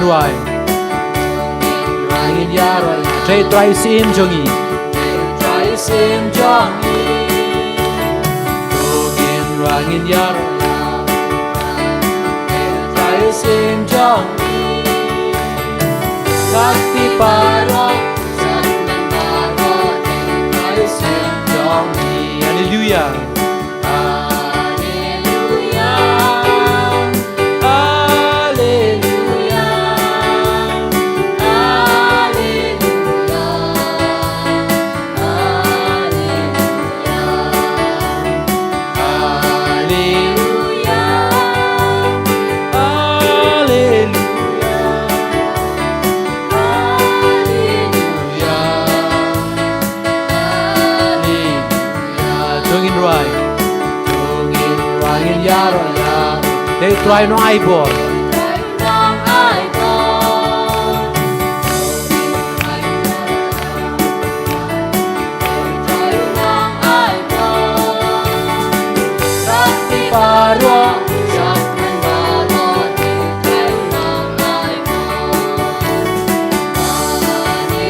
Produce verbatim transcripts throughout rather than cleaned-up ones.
Trai. Trai ngin ïaroh ïa. Trei Trai u Syiem jong ngi. Trei Trai u Syiem jong ngi. To Trai ngin ïaroh ïa. Trei Trai u Syiem jong ngi. Shakti baroh, shakti baroh, Trei Trai u Syiem jong ngi. Haleluia. Haleluia. Haleluia. Haleluia. Haleluia. Haleluia. Haleluia. Haleluia. To ngin rwai. To ngin rwai, ngin ïaroh ïa. Dei Trai u nongaibor.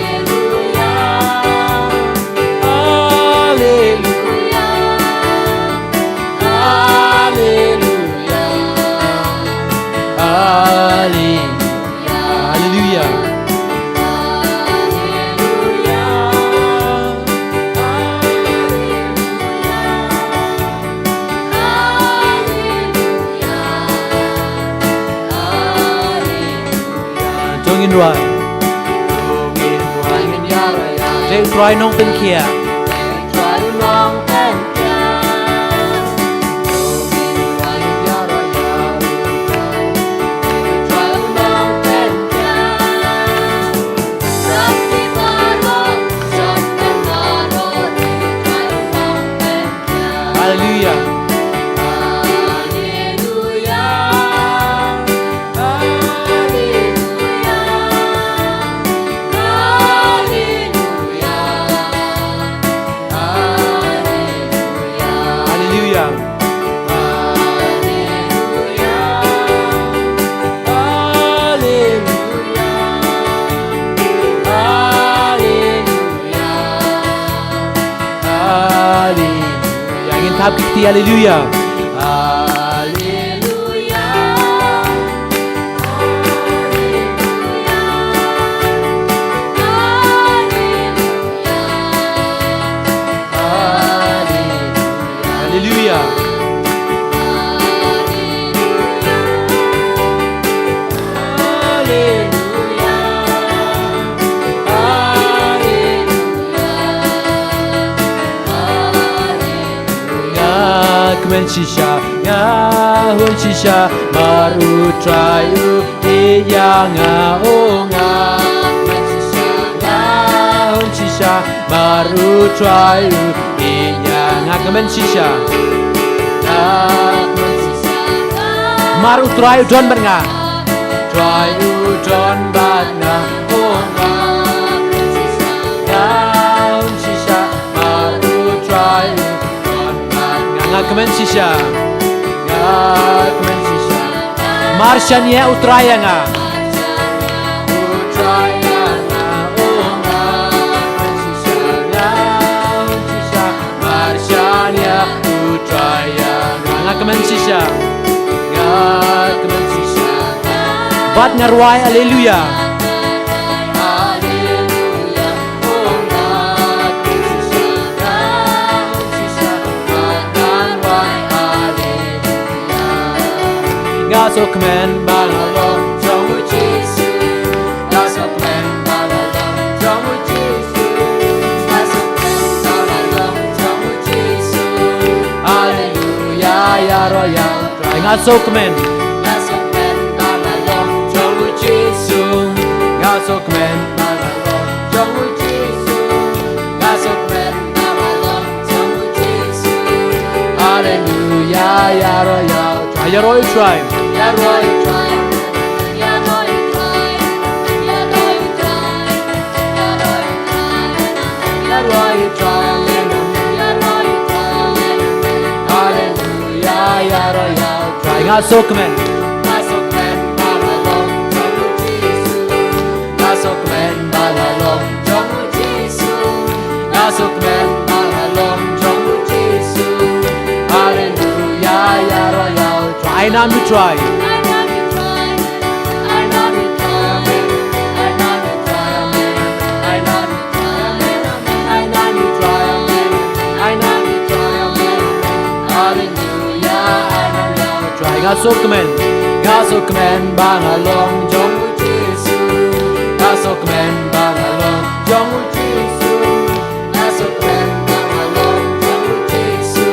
Haleluia. Haleluia. Haleluia. Haleluia. Haleluia. Haleluia. To ngin rwai. To ngin rwai, ngin ïaroh ïa. Trei Trai u nongpynkhiah. Trei Trai u nongpynkhiah. To ngin rwai, ngin ïaroh ïa. Trei Trai u nongpynkhiah. Shakti baroh, shakti baroh, Trei Trai u nongpynkhiah. Haleluia. Haleluia. Haleluia. Haleluia. Haleluia. Haleluia. Haleluia. Haleluia. Haleluia. Ngin thap ki kti haleluia. Haleluia. Haleluia. Haleluia. Haleluia. Nga kmen shisha, nga hun shisha, mar u Trai u ïeit ïa nga, o nga kmen shisha, nga hun shisha, mar u Trai u ïeit ïa nga, kmen shisha. Nga kmen shisha. Mar u Trai u don bad nga. Trai u don bad nga, o nga kmen shisha. Nga hun shisha, mar u Trai u don bad nga. Nga kmen shisha. Nga kmen shisha. Mar shaniah u Trai ïa nga. U Trai ïa nga, o nga kmen shisha. Nga hun shisha. Mar shaniah u Trai ïa nga. Nga kmen shisha. Nga kmen shisha. Bad nga rwai haleluia. Haleluia. O nga kmen shisha. Nga hun shisha. Bad nga rwai haleluia. Nga sngewkmen ba nga long jong u Jisu. Nga sngewkmen ba nga long jong u Jisu. Nga sngewkmen ba nga long jong u Jisu. Haleluia, ïaroh ïa u Trai. Nga sngewkmen. Nga sngewkmen ba nga long jong u Jisu. Nga sngewkmen ba nga long jong u Jisu. Nga sngewkmen ba nga long jong u Jisu. Haleluia, ïaroh ïa u Trai. Ïaroh ïa u Trai. Ïaroh ïa u Trai. Haleluia, ïaroh ïa u Trai. Nga sngewkmen. Nga sngewkmen ba nga long jong u Jisu. Nam u Trai. Trai, nga sngewkmen, nga sngewkmen ba nga long jong u Jisu. Nga sngewkmen ba nga long jong u Jisu. Nga sngewkmen ba nga long jong u Jisu.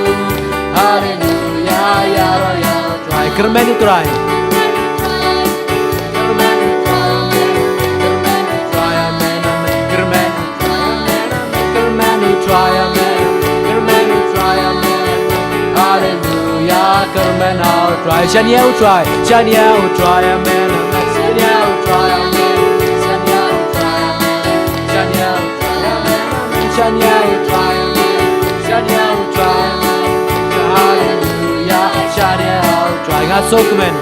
Haleluya, ïaroh ïa u Trai. Kyrmen u Trai. Kyrmen u Trai, amen. Kyrmen u Trai, amen, amen. Kyrmen u Trai, amen. Kyrmen u Trai, amen. Haleluya, kyrmen ïa u Trai. Shaniah u Trai, shaniah u Trai, amen, amen. Shaniah u Trai, amen. Shaniah u Trai, amen. Shaniah u Trai, amen, amen. Shaniah u Trai, amen. Shaniah u Trai, amen. Haleluya, shaniah u Trai. Nga sngewkmen.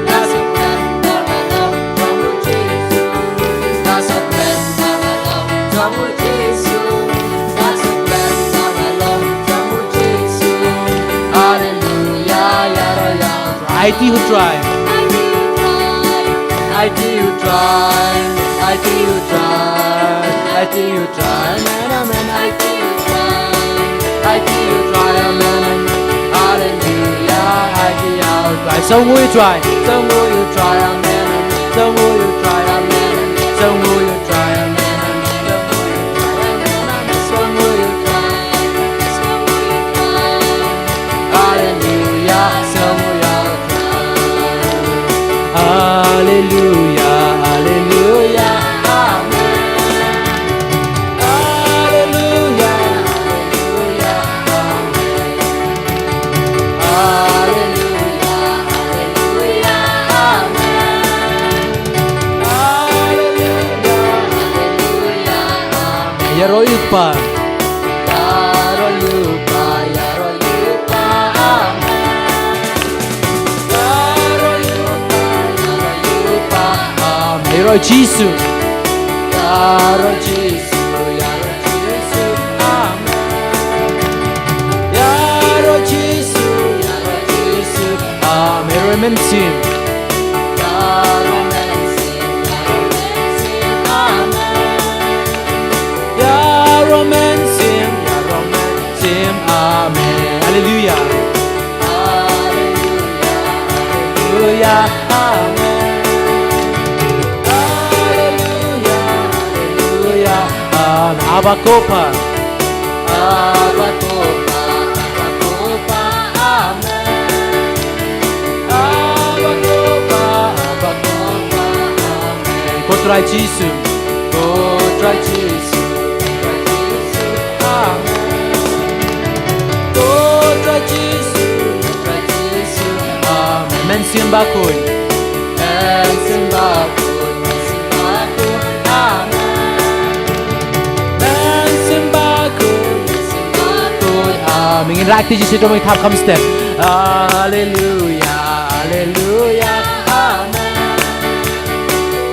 Nga sngewkmen ba nga long jong u Jisu. Nga sngewkmen ba nga long jong u Jisu. Nga sngewkmen ba nga long jong u Jisu. Haleluya, ïaroh ïa u Trai. Aiti u Trai. Aiti u Trai. Aiti u Trai. Aiti u Trai. Amen, amen. Aiti u Trai. Aiti u Trai. Amen, amen. Haleluya. Aiti ïa u Trai. Sngewbha ïa u Trai. Sngewbha ïa u Trai. Amen, amen. Sngewbha ïa u Trai. Amen, amen. Sngewbha ïa u Trai. Amen, amen. Sngewbha ïa u Trai. Haleluya, sngewbha ïa u Trai. Haleluya, haleluya, amen. Haleluya, haleluya, amen. Haleluya, haleluya, amen. Haleluya, haleluya, amen. Ïaroh ïa u Kpa. Ïaroh ïa u Kpa, ïaroh ïa u Kpa, amen. Ïaroh ïa u Kpa, ïaroh ïa u Kpa, amen. Ïaroh ïa u Jisu. Ïaroh ïa u Jisu, ïaroh ïa u Jisu, amen. Ïaroh ïa u Jisu, ïaroh ïa u Jisu, amen. Ïaroh ïa u Mynsiem. Ïaroh ïa u Mynsiem, ïaroh ïa u Mynsiem, amen. Ïaroh ïa u Mynsiem, ïaroh ïa u Mynsiem, amen. Haleluya. Haleluya, haleluya, amen. Haleluya, haleluya, amen. Abba Ko Pa. Abba Ko Pa, Abba Ko Pa, amen. Abba Ko Pa, Abba Ko Pa, amen. Ko Trai Jisu. Ko Trai Jisu, Trai Jisu, amen. Ko Trai Jisu, Trai Jisu, amen. Mynsiem Bakhuid. Mynsiem Bakhuid, Mynsiem Bakhuid, amen. Mynsiem Bakhuid, Mynsiem Bakhuid, amen. Ngin rah kti Jisu, to ngin thap kham step. Haleluya, haleluya, amen.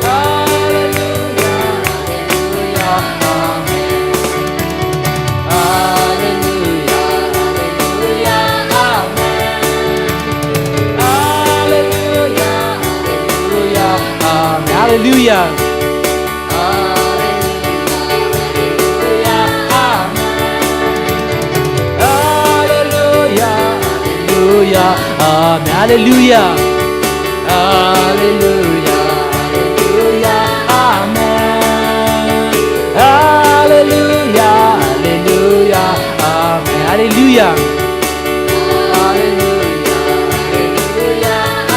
Haleluya, haleluya, amen. Haleluya, haleluya, amen. Haleluya, haleluya, amen. Haleluya. Haleluya, haleluya, amen. Haleluya, haleluya, amen. Haleluya. Haleluya, haleluya, amen. Haleluya, haleluya, amen. Haleluya. Haleluya, haleluya,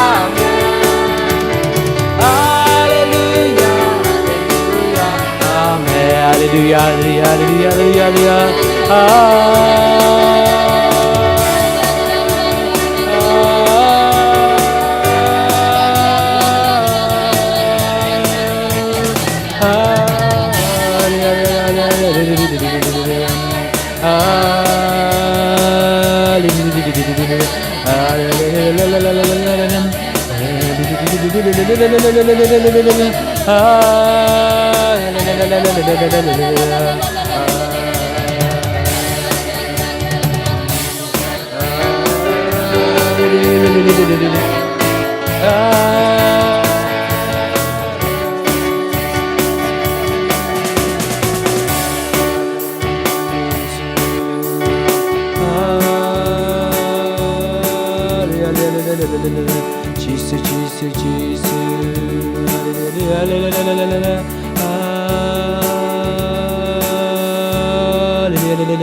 amen. Haleluya, haleluya, amen. Haleluya, haleluya, haleluya, haleluya. Ah.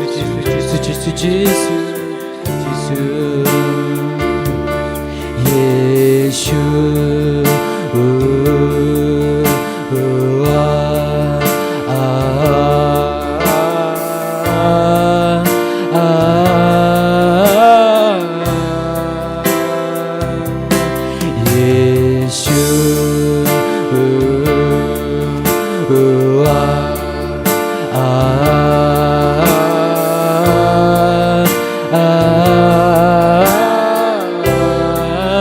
Jisu, Jisu, Jisu, Jisu, Jisu, Jisu, Jisu, Jisu, ah, ah, ah, ah. Jisu, ah, ah,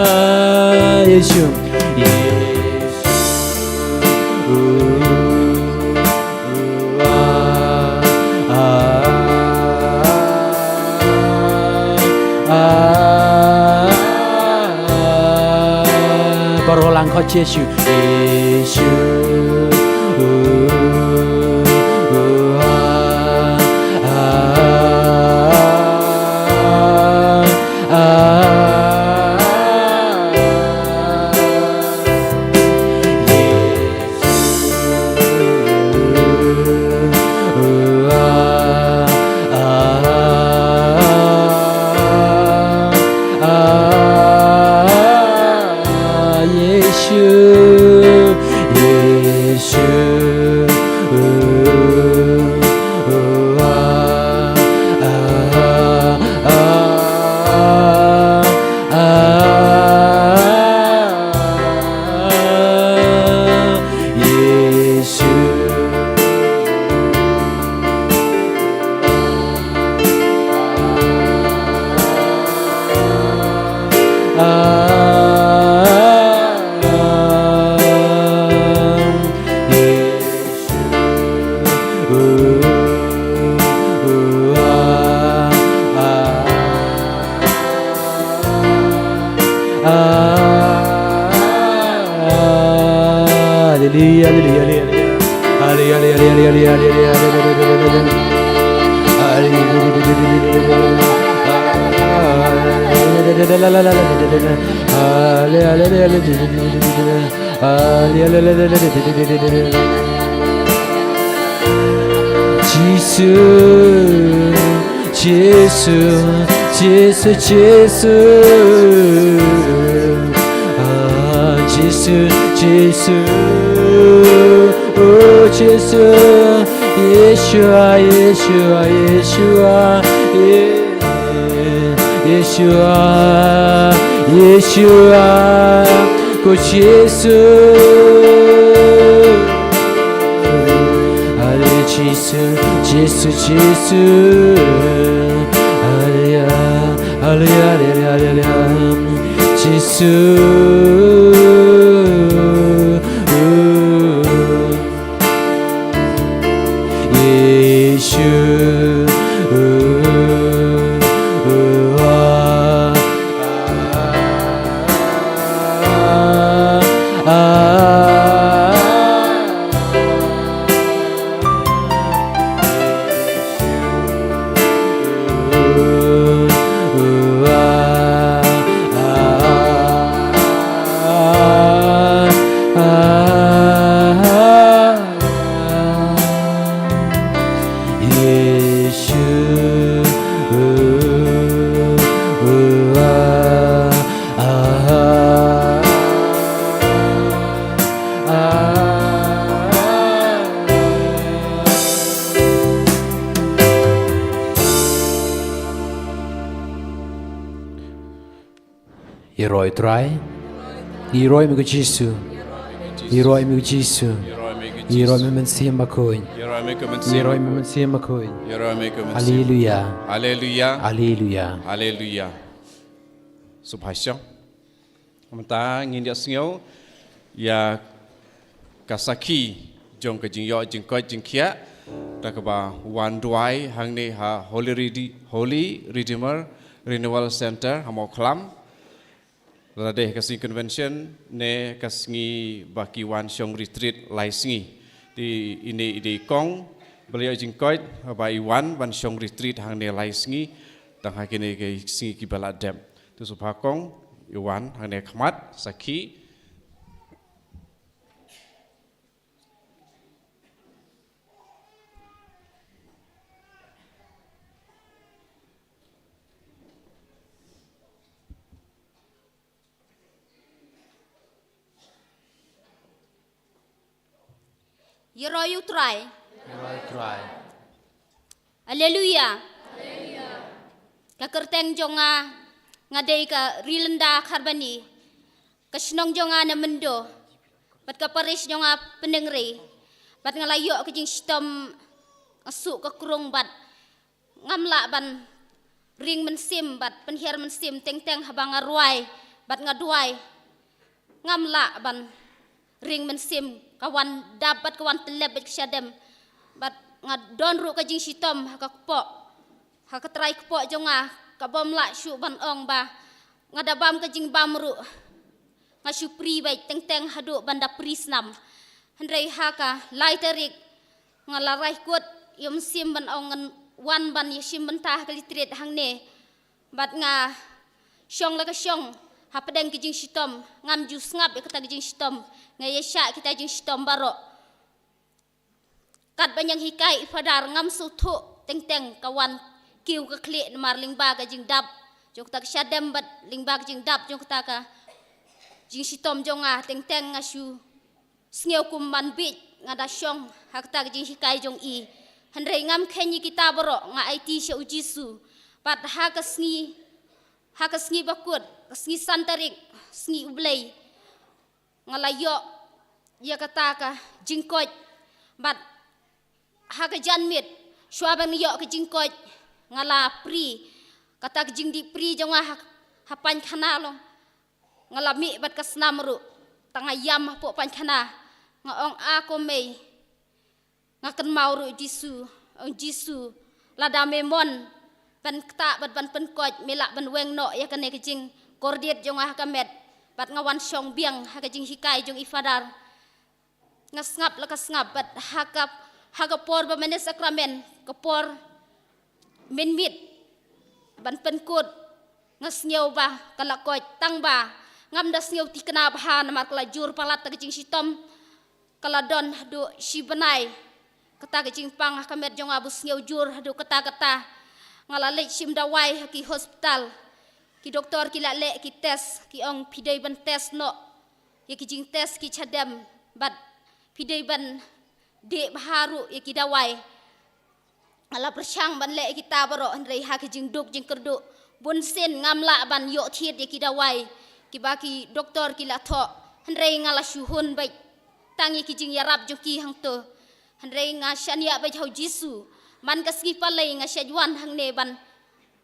ah, Jisu, Jisu, ah, ah, ah, ah. Baroh lang khot Jisu. Jisu. Ah, ah, ah, ah. Jisu. Ah, ah, Jisu. Ah, ah, ah, haleluya, haleluya, haleluya. Haleluya, haleluya, haleluya. Haleluya, haleluya. Jisu, Jisu, Jisu, Jisu. Ah, Jisu, Jisu. Oh, Jisu. Yeshua, Yeshua, Yeshua. Ye-, Yeshua, Yeshua. Ko Jisu. Ale Jisu, Jisu, Jisu. Haleluya, haleluya, haleluya, haleluya. Jisu. Jisu. Ïaroh ïa u Trai. Ïaroh ïa me ko Jisu. Ïaroh ïa me ko Jisu. Ïaroh ïa me Mynsiem Bakhuid. Ïaroh ïa me Mynsiem Bakhuid. Haleluya. Haleluya. Haleluya. Haleluya. Subhashang. Mynta ngin ïa sngew ïa ka sakhi jong ka jingïoh jingkoit jingkhiah da kaba wan duwai hangne ha Holy, Rede- Holy Redeemer Renewal Center ha Mawkhlam. Lada dei ka sngi convention ne ka sngi ba ki wan shong retreat lai sngi. Te ine i dei i kong ba la ïoh jingkoit ba i wan ban shong retreat hangne lai sngi. Tang ha kine ki sngi kiba la dep. Te sngewbha kong, i wan hangne khmat sakhi. Ïaroh ïa U Trai. Ïaroh ïa U Trai. Haleluya. Ka kyrteng jong nga, nga dei ka Rilinda Kharbani. Ka shnong jong nga na Myndo. Bad ka parish jong nga Pnengri. Bad nga la ïoh ka jingshitom, nga suk ka krung bad ngam lah ban ring mynsiem bad pynhiar mynsiem teng teng haba nga rwai bad nga duwai. Ngam lah ban ring mynsiem, ka wan dap bad ka wan tyllep bad ka shadem. Bad nga don ruh ka jingshitom ha ka kpoh, ha ka trai kpoh jong nga, ka bym lah shuh ban ong ba nga da bam ka jingbam ruh. Nga shu pri beit teng teng haduh ban da phra snam. Hynrei ha ka lai tarik nga la rai kut ïa mynsiem ban ong ngan wan ban ïa shim bynta ha ka retreat hangne. Bad nga shong la ka shong hapdeng ka jingshitom, ngam ju sngap ïa kata ka jingshitom, nga ïa shah kita jingshitom baroh. Katba nang hikai i Fadar ngam sngewthuh teng teng ka wan kiew ka khlieh namar lyngba ka jingdap jong kata ka shadem bad lyngba ka jingdap jong kata ka jingshitom jong nga teng teng nga shu sngew kum ban bieit nga da shong ha kata ka jinghikai jong i. Hynrei ngam kheiñ ïa kita baroh, nga aiti sha U Jisu. Bad ha ka sngi, ha ka sngi bakut, ka sngi san tarik, sngi U Blei, nga la ïoh ïa kata ka jingkoit. Bad ha ka janmiet, shuwa ban ïoh ka jingkoit, nga la pri. Kata ka jingdih pri jong nga ha, ha painkhana long. Nga la mih bad ka snam ruh, tang nga ïam hapoh painkhana. Nga ong, a ko mei, nga kynmaw ruh Jisu, ong Jisu, lada me mon ban ktah bad ban pynkoit, me lah ban weng noh ïa kane ka jingkordit jong nga ha ka met. Bad nga wan shong biang ha ka jinghikai jong i Fadar. Nga sngap la ka sngap bad ha ka, ha ka por ba mane sakramen, ka por mynmiet ban pynkut, nga sngew ba ka la koit, tang ba ngam da sngew thikna bha namar ka la jur palat ka jingshitom. Ka la don haduh shi bnai kata ka jingpang ha ka met jong nga, ba sngew jur haduh katta katta. Nga la leit shim dawai ha ki hospital. Ki doktor ki la leh ki test, ki ong phi dei ban test noh ïa ki jingtest ki shadem bad phi dei ban dih bha ruh ïa ki dawai. Nga la pyrshang ban leh ïa kita baroh, hynrei ha ki jingduk jingkyrduh bunsien ngam lah ban ïoh thied ïa ki dawai kiba ki doktor ki la thoh. Hynrei nga la shu hun beit tang ïa ki jingïarap jong ki hangto. Hynrei nga shaniah beit ha U Jisu. Man ka sngi Palei nga shait wan hangne ban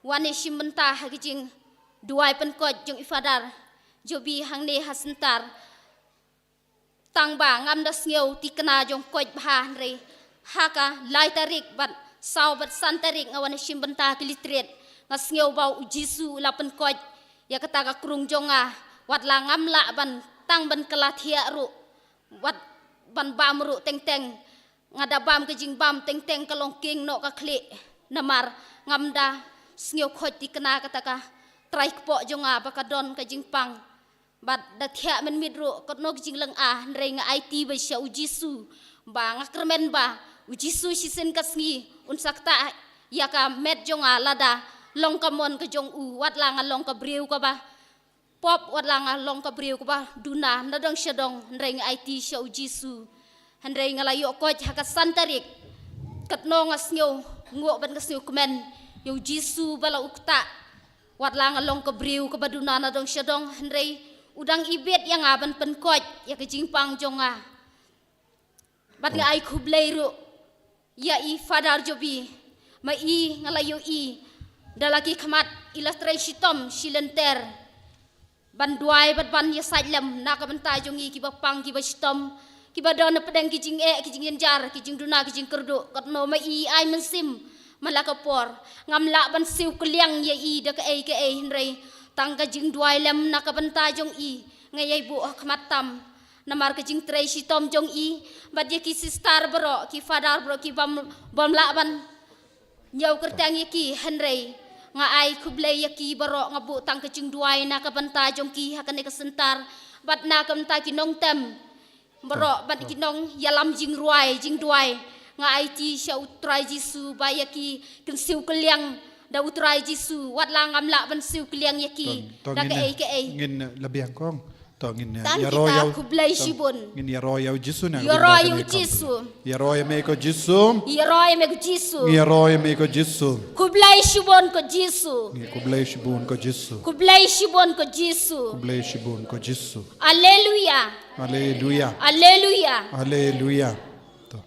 wan ïa shim bynta ha ki jingduwai pynkoit jong i Fadar Jobi hangne ha center. Tang ba ngam da sngew thikna jong koit bha, hynrei ha ka lai tarik bad saw bad san tarik nga wan ïa shim bynta ha ki retreat, nga sngew ba U Jisu u la pynkoit ïa kata ka krung jong nga. Wat la ngam lah ban tang ban kylla thiah ruh, wat ban bam ruh teng teng. Nga da bam ka jingbam teng teng, ka long king noh ka khlieh. Namar ngam da sngew khoit thikna kata ka trai kpoh jong nga ba ka don ka jingpang. Bad da thiah mynmiet ruh katno ka jinglynga, hynrei nga aiti beit sha U Jisu ba nga kyrmen ba U Jisu shisien ka sngi un sa ktah ïa ka met jong nga lada long ka mon ka jong u. Wat la nga long ka briew kaba pop, wat la nga long ka briew kaba duna nadong shadong, hynrei nga aiti sha U Jisu. Hynrei nga la ïoh koit ha ka san tarik. Katno nga sngew nguh bad nga sngew kmen ïa U Jisu ba la u ktah. Wat la nga long ka briew kaba duna nadong shadong, hynrei u dang ibit ïa nga ban pynkoit ïa ka jingpang jong nga. Bad nga ai khublei ruh ïa i Fadar Jobi, ma i nga la ïohi da la ki khmat, i la trei shitom shilynter. ban duwai bad ban ïasaid lem na ka bynta jong ngi kiba pang, kiba shitom, kiba don na pdeng ki jingeh, ki jingjynjar, ki jingduna, ki jingkyrduh. Katno ma i ai mynsiem man la ka por. Ngam lah ban siew kylliang ïa i da kaei kaei, hynrei tang ka jingduwai lem na ka bynta jong i nga ïai buh ha khmat tam. Namar ka jingtrei shitom jong i bad ïa ki sister baroh, ki father baroh, ki bym, bym lah ban ñiew kyrteng ïa ki, hynrei nga ai khublei ïa ki baroh, nga buh tang ka jingduwai na ka bynta jong ki ha kane ka center bad na ka bynta ki nongtem baroh bad ki nongïalam jingrwai, jingduwai. Nga aiti sha U Trai Jisu ba ïa ki kin siew kylliang da U Trai Jisu, wat la ngam lah ban siew kylliang ïa ki da kaei kaei. Ngin, eh, la biang kong. To ngin, eh, ïaroh ïa u, khublei shibun. Ngin ïaroh ïa u Jisu na, ïaroh ïa u Jisu. Ïaroh ïa me ko Jisu. Ïaroh ïa me ko Jisu. Ïaroh ïa me ko Jisu. Khublei shibun ko Jisu. Ngi khublei shibun ko Jisu. Khublei shibun ko Jisu. Khublei shibun ko Jisu. Haleluya. Haleluya. Haleluya. Haleluya. To.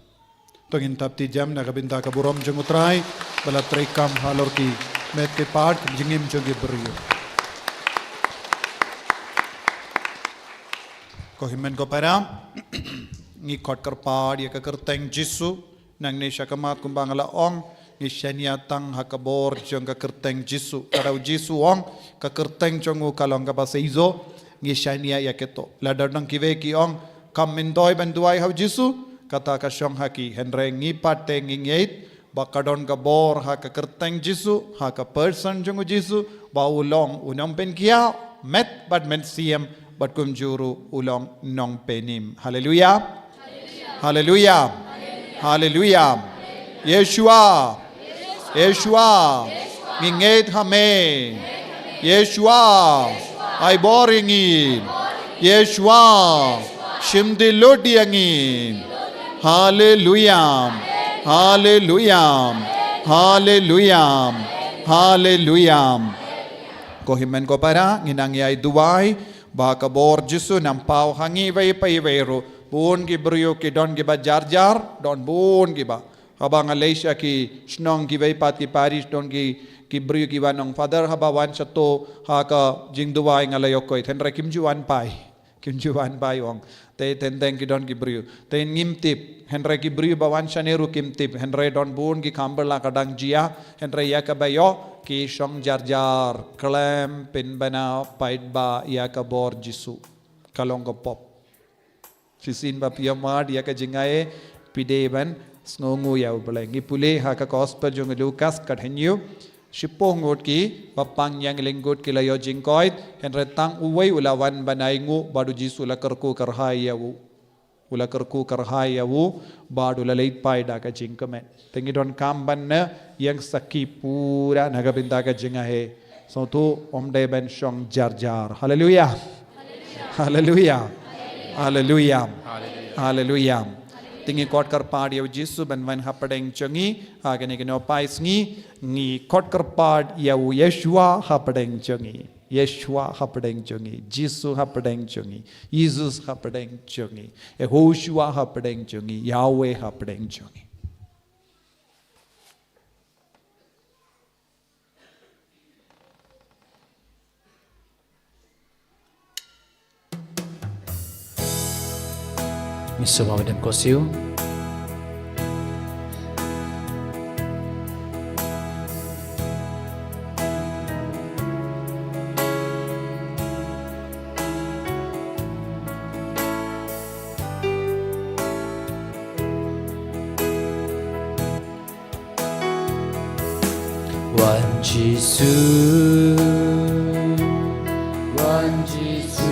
To ngin tap ti jam na ka bynta ka burom jong U Trai ba la trei kam halor ki met ki pat, ki jingim jong ki briew. Ko hynmen ko para, ngi khot kyrpad ïa ka kyrteng Jisu. Nangne sha khmat kumba nga la ong, ngi shaniah tang ha ka bor jong ka kyrteng Jisu. Ka dei u Jisu u ong ka kyrteng jong u ka long kaba seisoh. Ngi shaniah ïa kato. Lada don kiwei ki ong kam myntoi ban duwai ha u Jisu, kata ka shong ha ki, hynrei ngi pat te ngi ngeit ba ka don ka bor ha ka kyrteng Jisu, ha ka person jong u Jisu, ba u long u nongpynkhiah met bad mynsiem bad kumjuh ruh u long nongpynim. Haleluya. Haleluya. Haleluya. Yeshua. Yeshua. Ngi ngeit ha me. Yeshua. Ai bor ïa ngi. Yeshua. Shim lut ïa ngi. Haleluya. Haleluya. Haleluya. Haleluya. Ko hynmen ko para, ngi nang ïai duwai ba ka bor Jisu un paw ha ngi iwei pa iwei ruh. Bun ki briew ki don kiba jar jar, don bun kiba. Haba nga leit sha ki shnong kiwei pat ki parish, don ki, ki briew kiba ong, Father, haba wan shato ha ka jingduwai nga la ïoh khuid, hynrei kim ju wan phai. Kim ju wan phai, ong. Te teng teng ki don ki briew. Te ngim tip, hynrei ki briew ba wan shane ruh kim tip, hynrei don bun ki kham bha la ka dang jia, hynrei ïa kaba ïoh ki shong jar jar, khlem pynbna paidbah ïa ka bor Jisu. Ka long ka pop. Shisien ba phi ïa mad ïa ka jingaiei, phi dei ban sngewnguh ïa U Blei. Ngi pule ha ka gospel jong u Lukas khathynñiew, shiphew ngut kiba pang ïa ki lyngkut ki la ïoh jingkoit, hynrei tang uwei u la wan ban ainguh bad u Jisu u la kyrkhu kyrhai ïa u. U la kyrkhu kyrhai ïa u bad u la leit phai da ka jingkmen. Te ngi donkam ban ïeng sakhi pura na ka bynta ka jingaiei. Sngewthuh, ym dei ban shong jar jar. Haleluya. Haleluya. Haleluya. Haleluya. Te ngi khot kyrpad ïa u Jisu ban wan hapdeng jong ngi ha kine ki nohpai sngi, ngi khot kyrpad ïa u Yeshua hapdeng jong ngi. Yeshua hapdeng jong ngi, Jisu hapdeng jong ngi, Jesus hapdeng jong ngi, Yehoshua hapdeng jong ngi, Yahweh hapdeng jong ngi. Ngi sumar myndem ko siew. Wan Jisu, wan Jisu,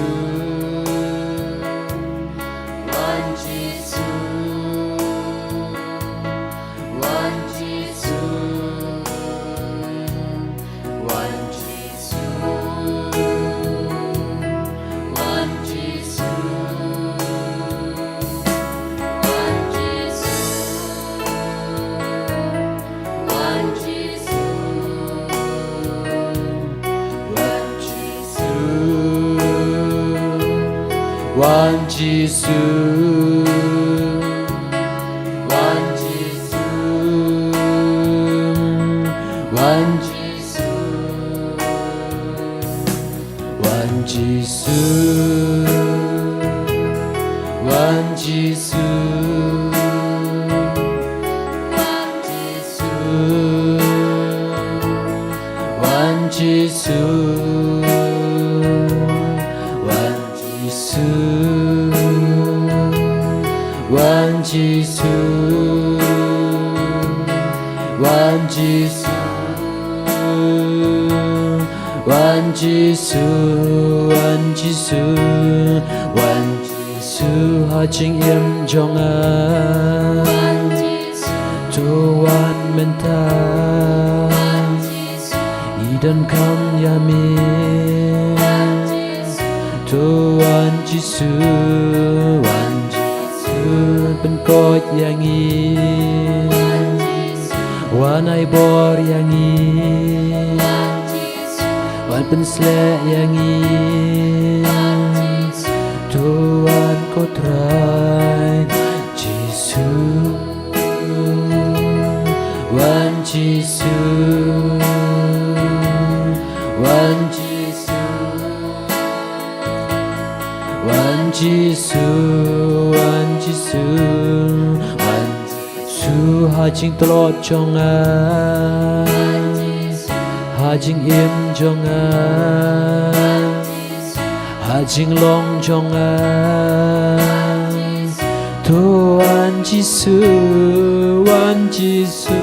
wan Jisu, wan Jisu, wan Jisu. Wan Jisu, wan Jisu, wan Jisu, wan Jisu, wan Jisu, wan Jisu, wan Jisu. Wan Jisu, wan Jisu, wan Jisu, wan Jisu, wan Jisu, wan Jisu, wan Jisu, wan Jisu, wan Jisu, wan Jisu ha jingim jong nga. To wan mynta, ngi donkam ïa me. To wan Jisu, wan Jisu, pynkoit ïa ngi. Wan ai bor ïa ngi. Wan pynsleh ïa ngi. To wan ko Trai Jisu. Wan Jisu, wan Jisu, wan Jisu, wan Jisu, wan Jisu ha jingtlot jong nga, ha jingim jong nga, ha jinglong jong nga. To wan Jisu, wan Jisu,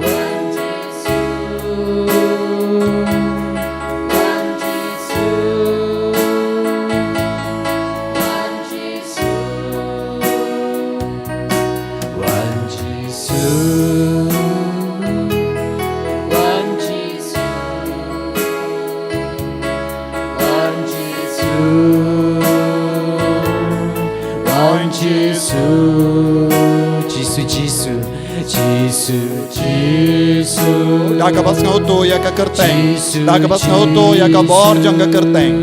wan Jisu, wan Jisu, wan Jisu, wan Jisu, wan Jisu, wan Jisu, wan Jisu, Jisu, Jisu, Jisu, Jisu. Da kaba sngewthuh ïa ka kyrteng. Da kaba sngewthuh ïa ka bor jong ka kyrteng.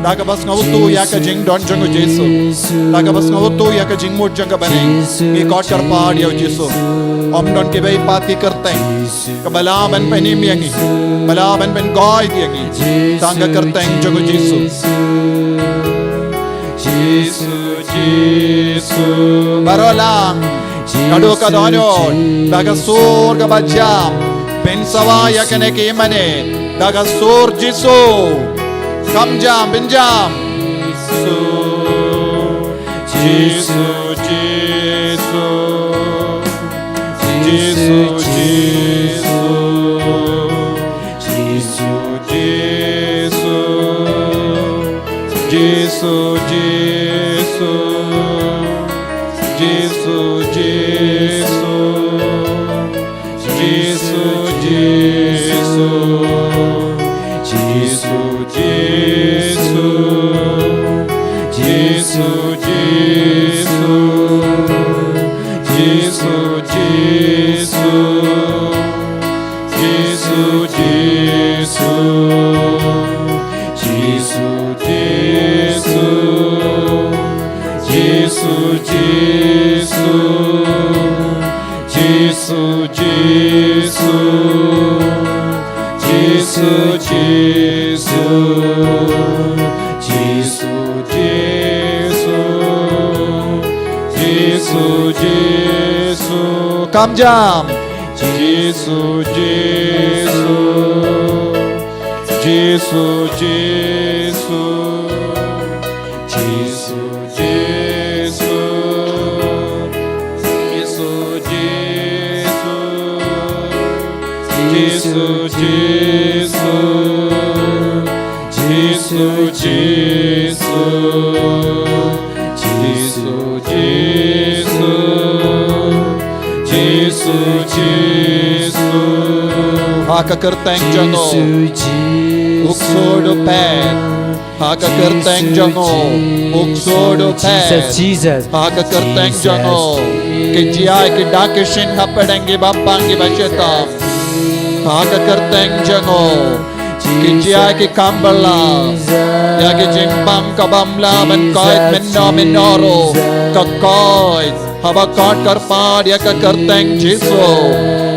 Da kaba sngewthuh ïa ka jingdon jong u Jisu. Da kaba sngewthuh ïa ka jingmut jong ka bneng. Ngi khot kyrpad ïa u Jisu. Ym don kiba i pat ki kyrteng kaba lah ban pynim ïa ngi, ba lah ban pynkoit ïa ngi, tang ka kyrteng jong u Jisu. Jisu, Jisu. Baroh lang, naduh ka dohnud, da ka sur kaba jam, pynsawa ïa kane ka imane, da ka sur Jisu. Kam jam, pynjam. Jisu, Jisu, Jisu. Jisu, Jisu. Jisu, Jisu. Jisu, Jisu. Jisu, Jisu. Jisu, Jisu. Jisu, Jisu. Jisu, Jisu. Jisu, Jisu. Jisu, Jisu. Jisu, Jisu. Jisu, Jisu. Jisu, Jisu. Jisu, Jisu. Jisu, Jisu. Jisu, Jisu. Kam jam. Jisu, Jisu. Jisu, Jisu. Jisu, Jisu. Jisu, Jisu. Jisu, Jisu. Jisu, Jisu. Jisu, Jisu. Jisu, Jisu. Ha ka kyrteng jong u. U ksuid u phet. Ha ka kyrteng jong u. U ksuid u phet. Ha ka kyrteng jong u. Ki jia ki dak ki shin hapdeng kiba pang kiba shitom. Ha ka kyrteng jong u. Ki jia ki kam bylla ïa ki jingbam ka bym lah ban koit mynno mynno ruh. Ka koit haba khot kyrpad ïa ka kyrteng Jisu.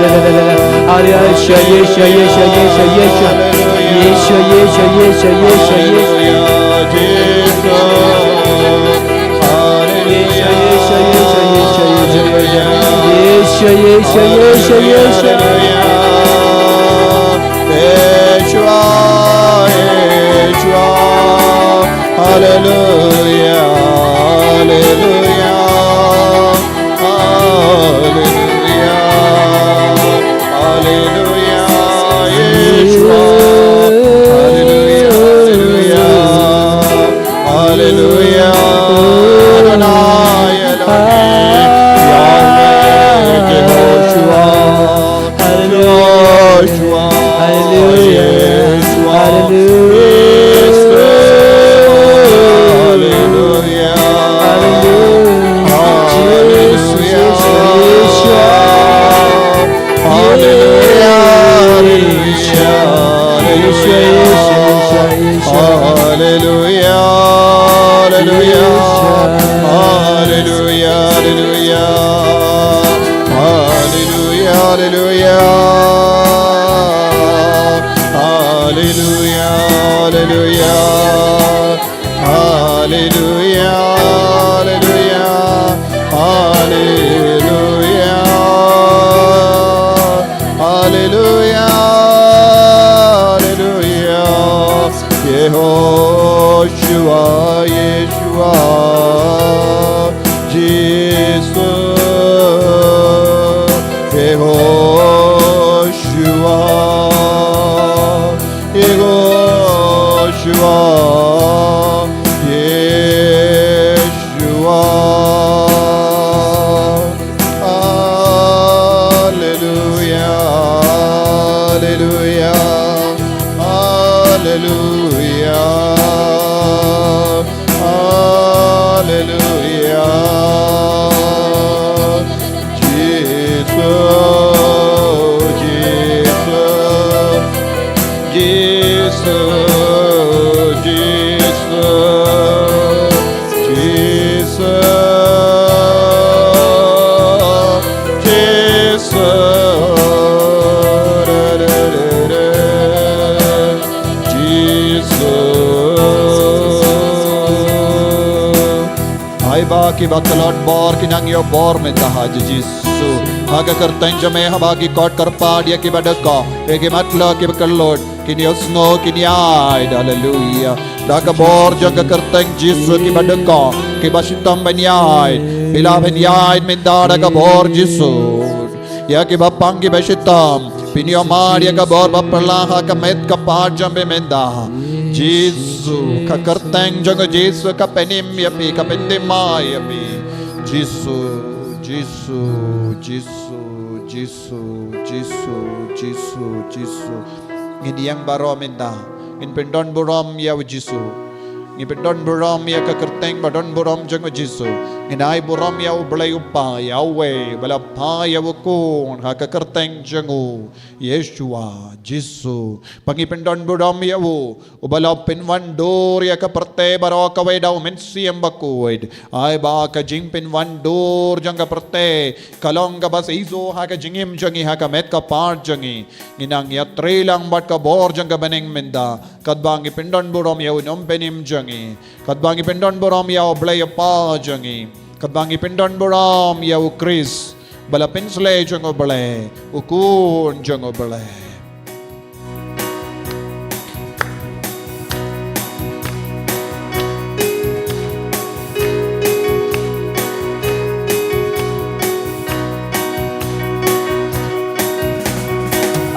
Hallelujah, Yeshua, Yeshua, Yeshua, Yeshua, Yeshua. Yeshua, Yeshua, Yeshua, Yeshua, Yeshua. Yeshua, Yeshua, Yeshua, Yeshua, Yeshua. Yeshua, Yeshua, Yeshua, Yeshua. Yeshua, Yeshua. Hallelujah, hallelujah. Hallelujah, hallelujah, Yeshua. Hallelujah, hallelujah, hallelujah. Adonai Elohim, Yahweh Yehoshua, Joshua, Yeshua, Yeshua. Hallelujah. Hallelujah. Hallelujah. Hallelujah. Hallelujah. Hallelujah. Hallelujah. Hallelujah. Hallelujah. Hallelujah, hallelujah, hallelujah, hallelujah, hallelujah. Yehoshua, Yeshua, Jisu, Yehoshua. Yehoshua, Yeshua. Hallelujah, hallelujah, hallelujah, hallelujah. Jisu, Jisu, Jisu, Jisu, Jisu, Jisu. Jisu. Ai ba kiba tlot bor kin nang ïoh bor mynta ha Jisu. Ha ka kyrteng jong me haba ki kot kyrpad ïa kiba dukha, ïa ki matlah kiba kyllut, kin ïohsngew kin ïaid. Haleluia. Da ka bor jong ka kyrteng Jisu kiba dukha, kiba shitom ban ïaid, phi lah ban ïaid mynta da ka bor Jisu. Ïa kiba pang kiba shitom, phin ïoh mad ïa ka bor ba phylla ha ka met ka phad jong phi mynta. Jisu, ka kyrteng jong u Jisu ka pynim ïa phi, ka pynthymmai ïa phi. Jisu, Jisu, Jisu, Jisu, Jisu, Jisu. Ngin ïeng baroh mynta. Ngin pyndon burom ïa u Jisu. Ngin pyndon burom ïa ka kyrteng ba don burom jong u Jisu. Ngin ai burom ïa U Blei U Kpa, ïa uwei uba la phah ïa u Khun ha ka kyrteng jong u Yeshua, Jisu. Ba ngin pyndon burom ïa u, uba la pynwandur ïa ka pyrthei baroh kawei da u Mynsiem Bakhuid. Ai ba ka jingpynwandur jong ka pyrthei ka long kaba shisha ha ka jingim jong ngi, ha ka met ka phad jong ngi. Ngin nang ïatrei lang bad ka bor jong ka bneng mynta. Katba ngi pyndon burom ïa u Nongpynim jong ngi. Katba ngi pyndon burom ïa U Blei U Kpa jong ngi. Katba ngi pyndon burom ïa u Khrist, ba la pynsleh jong U Blei, u Khun jong U Blei.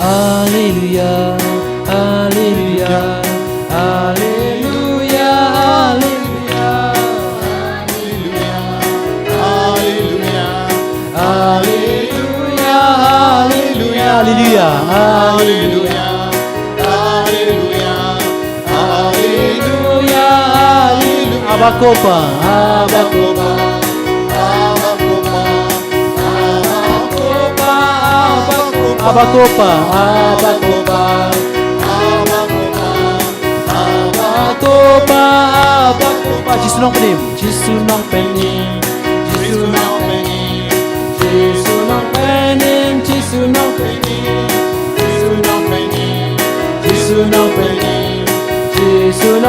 Alleluia, alleluia, alleluia, alleluia. Alleluia, alleluia, alleluia, alleluia, alleluia, alleluia, alleluia, alleluia. Abba Kopa, Abba Kopa, Abba Kopa, Abba Kopa, Abba Kopa, Abba Kopa, Abba Kopa. Abba Kopa, Abba Kopa. Jisu Nongpynim, Jisu Nongpynim, Jisu Nongpynim, Jisu Nongpynim, Jisu Nongpynim.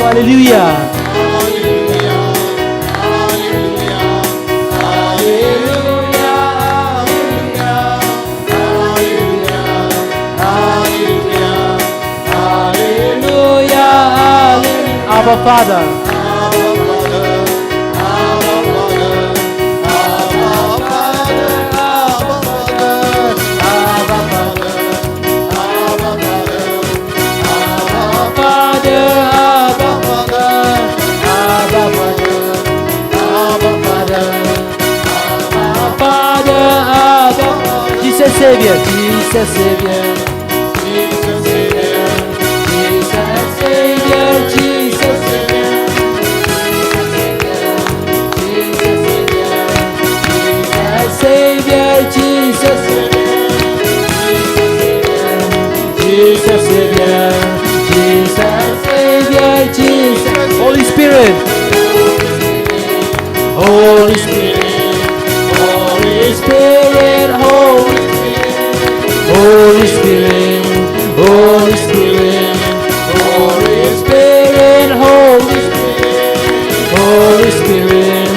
Hallelujah. Hallelujah, hallelujah, hallelujah. Abba Father. Abba Father, Abba Father, Abba Father, Abba Father, Abba Father. Jesus Savior, Jesus Savior, Jesus Savior, Jesus Savior, Jesus Savior, Jesus Savior, Jesus Savior, Jesus Savior. Jesus Savior, Jesus Savior, Jesus. Holy Spirit. Holy Spirit, Holy Spirit, Holy Spirit, Holy Spirit, Holy Spirit, Holy Spirit, Holy Spirit,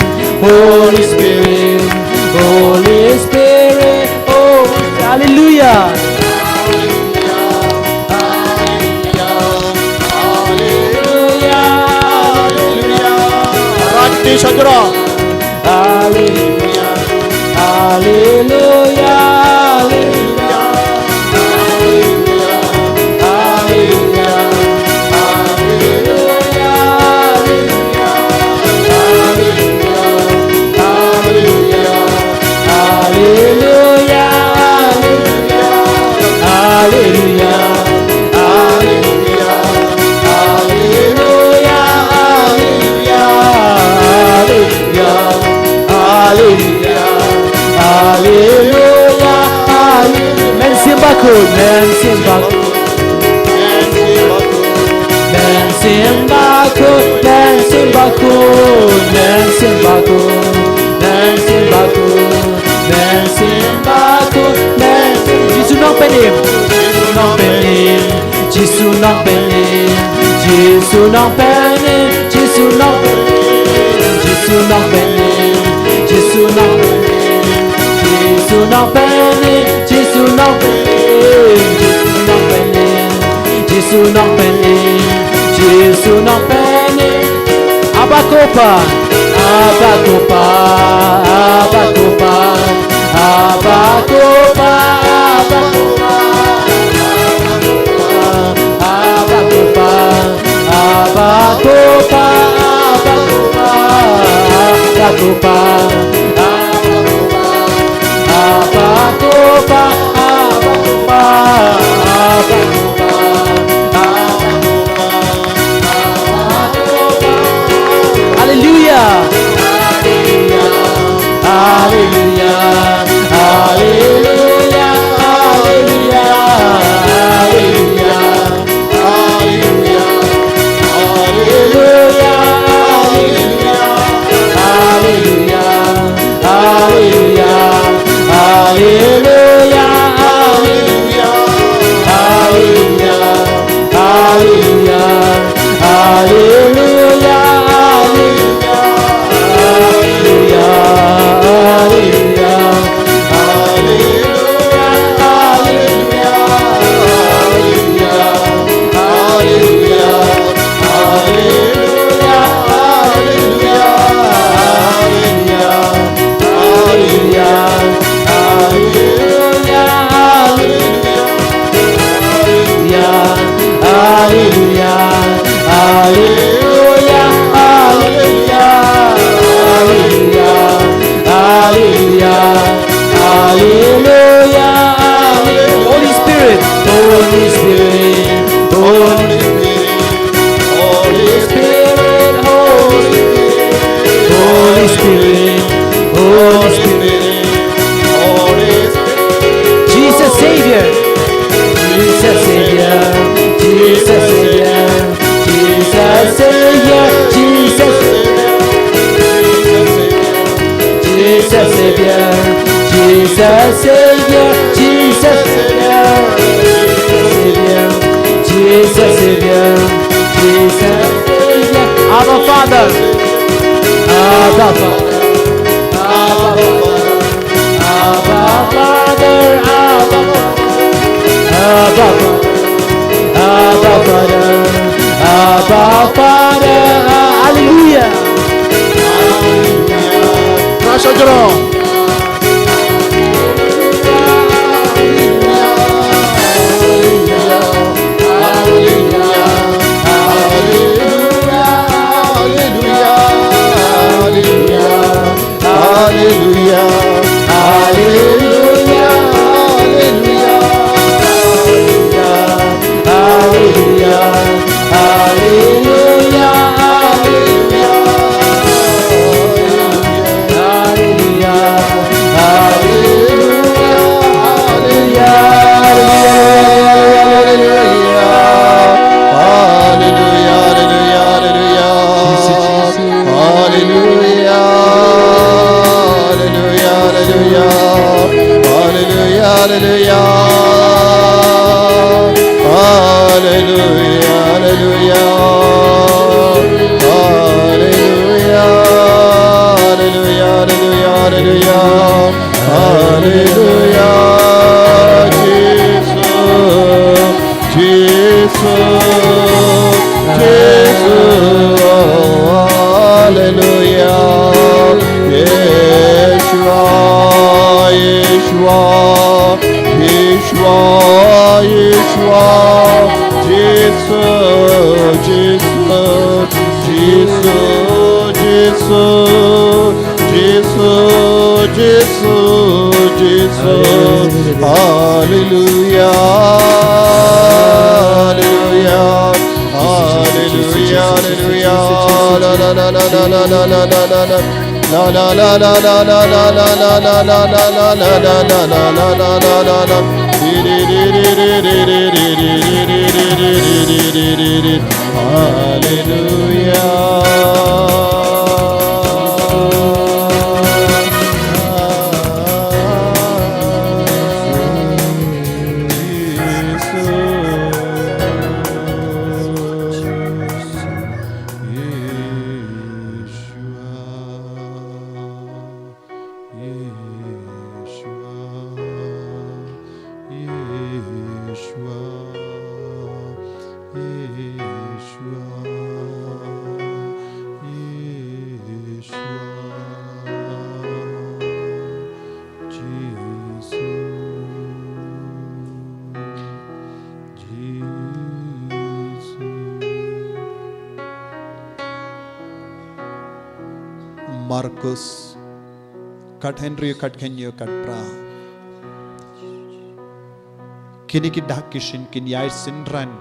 Holy Spirit, Holy Spirit, oh, hallelujah. Hallelujah, hallelujah. Rati Chandra. Hallelujah, hallelujah, hallelujah. Hallelujah, hallelujah, hallelujah, hallelujah, hallelujah, hallelujah, hallelujah, hallelujah, hallelujah, hallelujah. Men sembah ko, men sembah ko. Men sembah ko, men sembah ko, men sembah ko, men sembah ko, men sembah ko, men sem-, Jisu nongpynim, Jisu nongpynim, Jisu nongpynim, Jisu nongpynim, Jisu nongpynim, Jisu nongpynim, Jisu nongpynim, Jisu nongpynim, Jisu nongpynim, Jisu nongpynim, Jisu nongpynim, Jisu nongpynim. Abba Kopa, Abba Kopa, Abba Kopa, Abba Kopa, Abba Kopa, Abba Kopa, Abba Kopa, Abba Kopa, Abba Kopa, Abba Kopa, Abba Kopa, Abba Kopa, Abba Kopa, Abba Kopa, Abba Kopa. Hallelujah. Hallelujah. Hallelujah. Hallelujah. Hallelujah. Hallelujah. Hallelujah. Hallelujah. Jesus Savior, Jesus Savior, Jesus Savior, Jesus Savior, Jesus Savior, Jesus Savior, Jesus Savior, Jesus Savior, Jesus Savior. Abba Father, Abba Father, Abba Father, Abba Father, Abba Father, Abba Father, Abba Father. Hallelujah. Hallelujah. Hallelujah. Hallelujah. Hallelujah. Hallelujah. Hallelujah. Hallelujah. Hallelujah. Hallelujah. Hallelujah, hallelujah, hallelujah. Hallelujah, hallelujah, hallelujah. Hallelujah, hallelujah. Hallelujah, hallelujah. Hallelujah, hallelujah, hallelujah, hallelujah. Hallelujah, Jesus. Jesus, Jesus, hallelujah. Yeshua, Yeshua, Yeshua, Yeshua. Jesus, Jesus, Jesus, Jesus. Jesus, Jesus, Jesus. Hallelujah. Hallelujah. Hallelujah. Hallelujah. La, la, la, la, la, la, la, la, la, la. La, la, la, la, la, la, la, la, la. Di, di, di, di. Hallelujah. Yeshua, Yeshua, Yeshua, Jisu, Jisu. Markus, khat hynriew, khat khyndai, khat phra. Kine ki dak ki shin kin ïai synran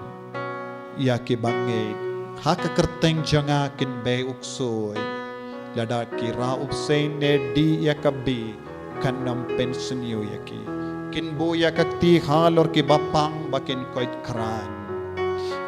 ïa ki bangeit. Ha ka kyrteng jong nga kin bei u ksuid. Lada ki rah u bseiñ ne dih ïa ka bih, kan ym pynsniew ïa ki. Kin buh ïa ka kti halor ki bapang ba kin koit kran.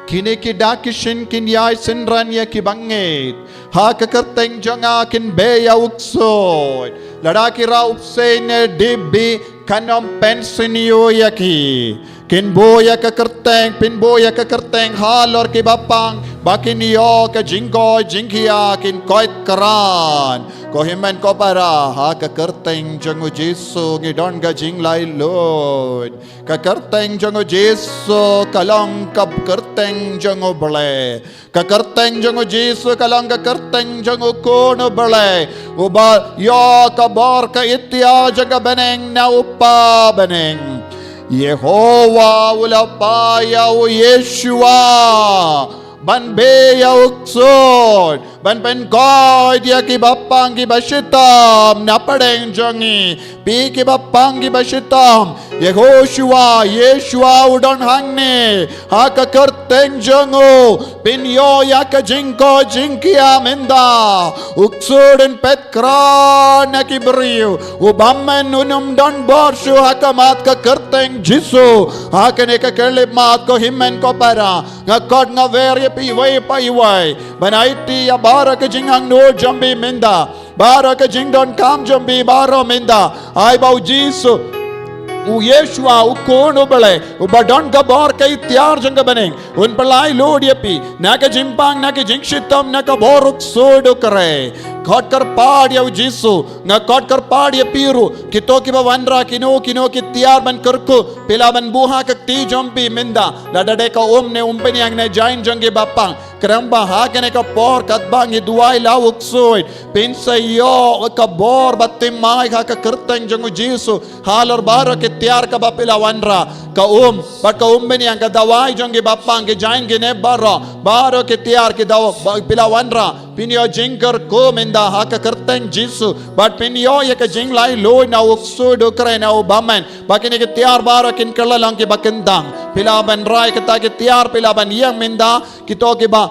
Kine ki dak ki shin kin ïai synran ïa ki bangeit. Ha ka kyrteng jong nga kin bei ïa u ksuid. Lada ki rah u bseiñ ne dih bih, kan ym pynsniew ïa ki. Kin buh ïa ka kyrteng, phin buh ïa ka kyrteng halor ki bapang, ba kin ïoh ka jingkoit jingkhiah, kin koit kran. Ko hynmen ko para, ha ka kyrteng jong u Jisu ngi don ka jinglaitluid. Ka kyrteng jong u Jisu ka long ka kyrteng jong u Blei. Ka kyrteng jong u Jisu ka long ka kyrteng jong u Khun u Blei, uba ïoh ka bor ka itiar jong ka bneng na u Kpa bneng. Jehobah u la phah ïa u Yeshua ban bei ïa u ksuid, ban pynkoit ïa ki bapang kiba shitom na pdeng jong ngi. Phi ki bapang kiba shitom, Yehoshua, Yeshua u don hangne. Ha ka kyrt kyrteng jong u, pynïoh ïa ka jingkoit jingkhiah mynta. U ksuid un peit khraw na ki briew. U bymman un ym don bor shuh ha khmat ka kyrteng Jisu. Ha kane ka khyllipmat ko hynmen ko para, nga khot nga wer ïa phi iwei pa iwei ban aiti ïa baroh ka jingangnud jong phi mynta. Baroh ka jingdonkam jong phi baroh mynta. Ai ba u Jisu, u Yeshua, u Khun u Blei, uba don ka bor ka iktiar jong ka bneng, un pyllait lut ïa phi na ka jingpang, na ka jingshitom, na ka bor u ksuid u khreh. Khot kyrpad ïa u Jisu. Nga khot kyrpad ïa phi ruh, kito kiba wanrah, kino kino ki tiar ban kyrkhu, phi lah ban buh ha ka kti jong phi mynta. Lada dei ka um ne umpynïaid ne jaiñ jong ki bapang. Khnang ba ha kane ka por katba ngi duwai la u ksuid, phin sa ïoh ka bor ba thymmai ha ka kyrteng jong u Jisu. Halor baroh ki tiar kaba phi la wanrah, ka um bad ka umpynïaid, ka dawai jong ki bapang, ki jaiñ, ki nep baroh, baroh ki tiar ki daw ba phi la wanrah, phin ïoh jingkyrkhu mynta ha ka kyrteng Jisu. Bad phin ïoh ïa ka jinglaitluid na u ksuid u khreh, na u bymman. Ba kine ki tiar baroh kin kylla long kiba kyntang. Phi lah ban rai kata ki tiar, phi lah ban ïeng mynta, kito kiba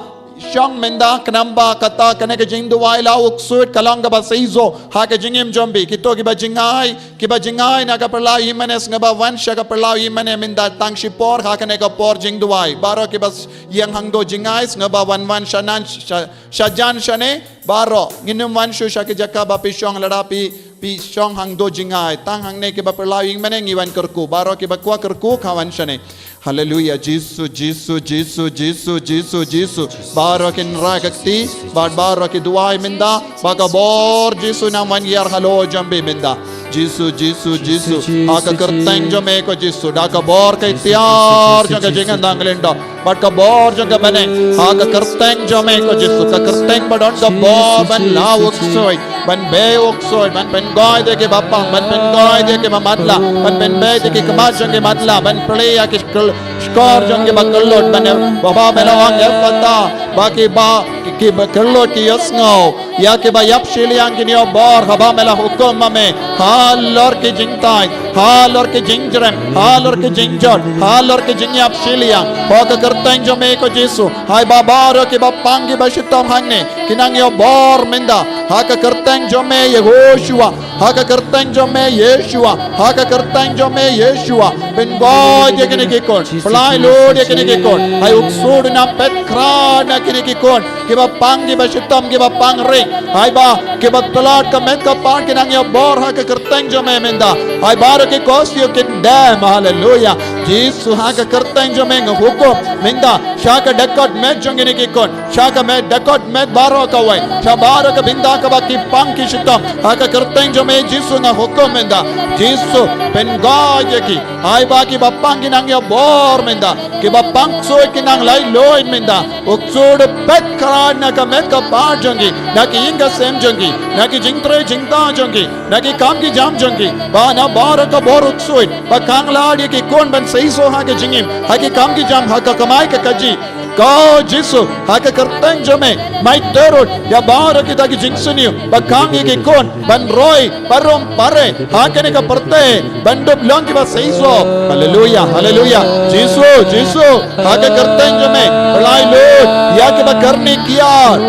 shong mynta, khnang ba kata kane ka jingduwai la u ksuid ka long kaba seisoh ha ka jingim jong phi. Kito kiba jingai, kiba jingai na ka pyrlai ïingmane, sngewbha wan sha ka pyrlai ïingmane mynta, tang shipor ha kane ka por jingduwai. Baroh kiba s-, ïeng hangto jingai, sngewbha wan wan shanan, sha, shajan shane. Baroh ngin ym wan shuh sha ki jaka ba phi shong, lada phi, phi shong hangto jingai. Tang hangne kiba pyrlai ïingmane ngi wan kyrkhu. Baroh kiba kwah kyrkhu kha wan shane. Haleluya. Jisu, Jisu, Jisu, Jisu, Jisu, Jisu. Baroh kin rah ka kti, bad baroh ki duwai mynta, ba ka bor Jisu nang wan ïar halor jong phi mynta. Jisu, Jisu, Jisu. Ha ka kyrteng jong me ko Jisu, da ka bor ka iktiar jong ka jingkyndong kyndong, bad ka bor jong ka bneng, ha ka kyrteng jong me ko Jisu, ka kyrteng ba don ka bor ban la u ksuid, ban beh u ksuid, ban pynkoit ïa ki bapang, ban pynkoit ïa ki bamatlah, ban pynbeit ïa ki khmat jong ki matlah, ban plie ïa ki kyl-, shkor jong ki bakyllut, ban ïa, ba, ba me la ong Ephphatha, ba ki ba, ki, ki bakyllut ki ïohsngew, ïa ki ba ïap shiliang kin ïoh bor, haba me la hukum ma me, halor ki jingthait, halor ki jingjrem, halor ki jingjot, halor ki jingïap shiliang. Ha ka kyrteng jong me ko Jisu, ai ba baroh ki bapang ki bashitom hangne kin nang ïoh bor mynta. Ha ka kyrteng jong me Yehoshua, ha ka kyrteng jong me Yeshua, ha ka kyrteng jong me Yeshua. Pynkoit ïa kine ki khun, pyllait lut ïa kine ki khun. Ai u ksuid un peit khraw na kine ki khun, kiba pang, kiba shitom, kiba pang rit. Ai ba kiba tlot ka met ka par kin nang ïoh bor ha ka kyrteng jong me mynta. Ai baroh ki korsiew kin dem. Haleluya. Jisu, ha ka kyrteng jong me nga hukum mynta sha ka dkhot met jong kine ki khun, sha ka met, dkhot met baroh kawei, sha baroh ka bynta kaba ki pang ki shitom, ha ka kyrteng jong me Jisu nga hukum mynta. Jisu, pynkoit ïa ki. Ai ba kiba pang kin nang ïoh bor mynta, kiba pang ksuid kin nang laitluid mynta. U ksuid u peit khraw na ka met ka par jong ki, na ka ïing ka sem jong ki, na ki jingtrei jingtah jong ki, na ki kam ki jam jong ki. Ba na baroh ka bor u ksuid ba khang lad ïa ki khun ban seisoh ha ka jingim, ha ki kam ki jam, ha ka kamai ka kajih. Ko Jisu, ha ka kyrteng jong me, mai turut ïa baroh kita ki jingsniew ba khang ïa ki khun ban roi parom pare ha kane ka pyrthei, ban dup long kiba seisoh. Haleluya, haleluya. Jisu, Jisu, ha ka kyrteng jong me, pyllait lut ïa kiba kyrni kiad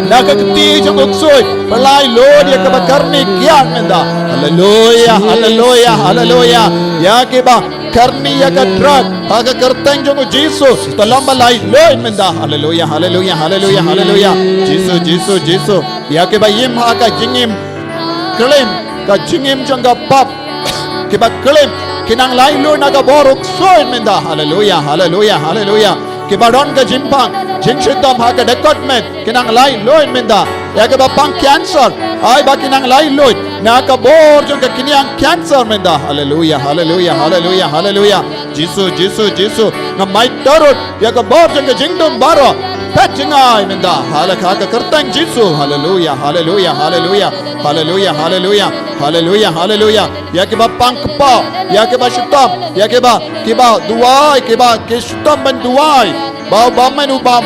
na ka kti jong u ksuid, pyllait lut ïa kiba kyrni kiad mynta. Haleluya, haleluya, haleluya. Ïa kiba kyrni ïa ka drug, ha ka kyrteng jong u Jisu, to long ba laitluid mynta. Haleluya, haleluya, haleluya, haleluya. Jisu, Jisu, Jisu. Ïa kiba im ha ka jingim klim, ka jingim jong ka pap, kiba klim, kin nang laitluid na ka bor u ksuid mynta. Haleluya, haleluya, haleluya. Kiba don ka jingpang jingshitom ha ka dkhot met, kin nang laitluid mynta. Ïa kiba pang cancer, ai ba kin nang laitluid na ka bor jong ka kynja cancer mynta. Haleluya, haleluya, haleluya, haleluya. Jisu, Jisu, Jisu. Nga mai turut ïa ka bor jong ka jingdum baroh. Peit jngai mynta ha la ka kyrteng Jisu. Haleluya, haleluya, haleluya. Haleluya, haleluya. Haleluya, haleluya. Ïa kiba pang kpoh, ïa kiba shitom, ïa kiba, kiba duwai, kiba ki shitom ban duwai. Ba u bymman u bym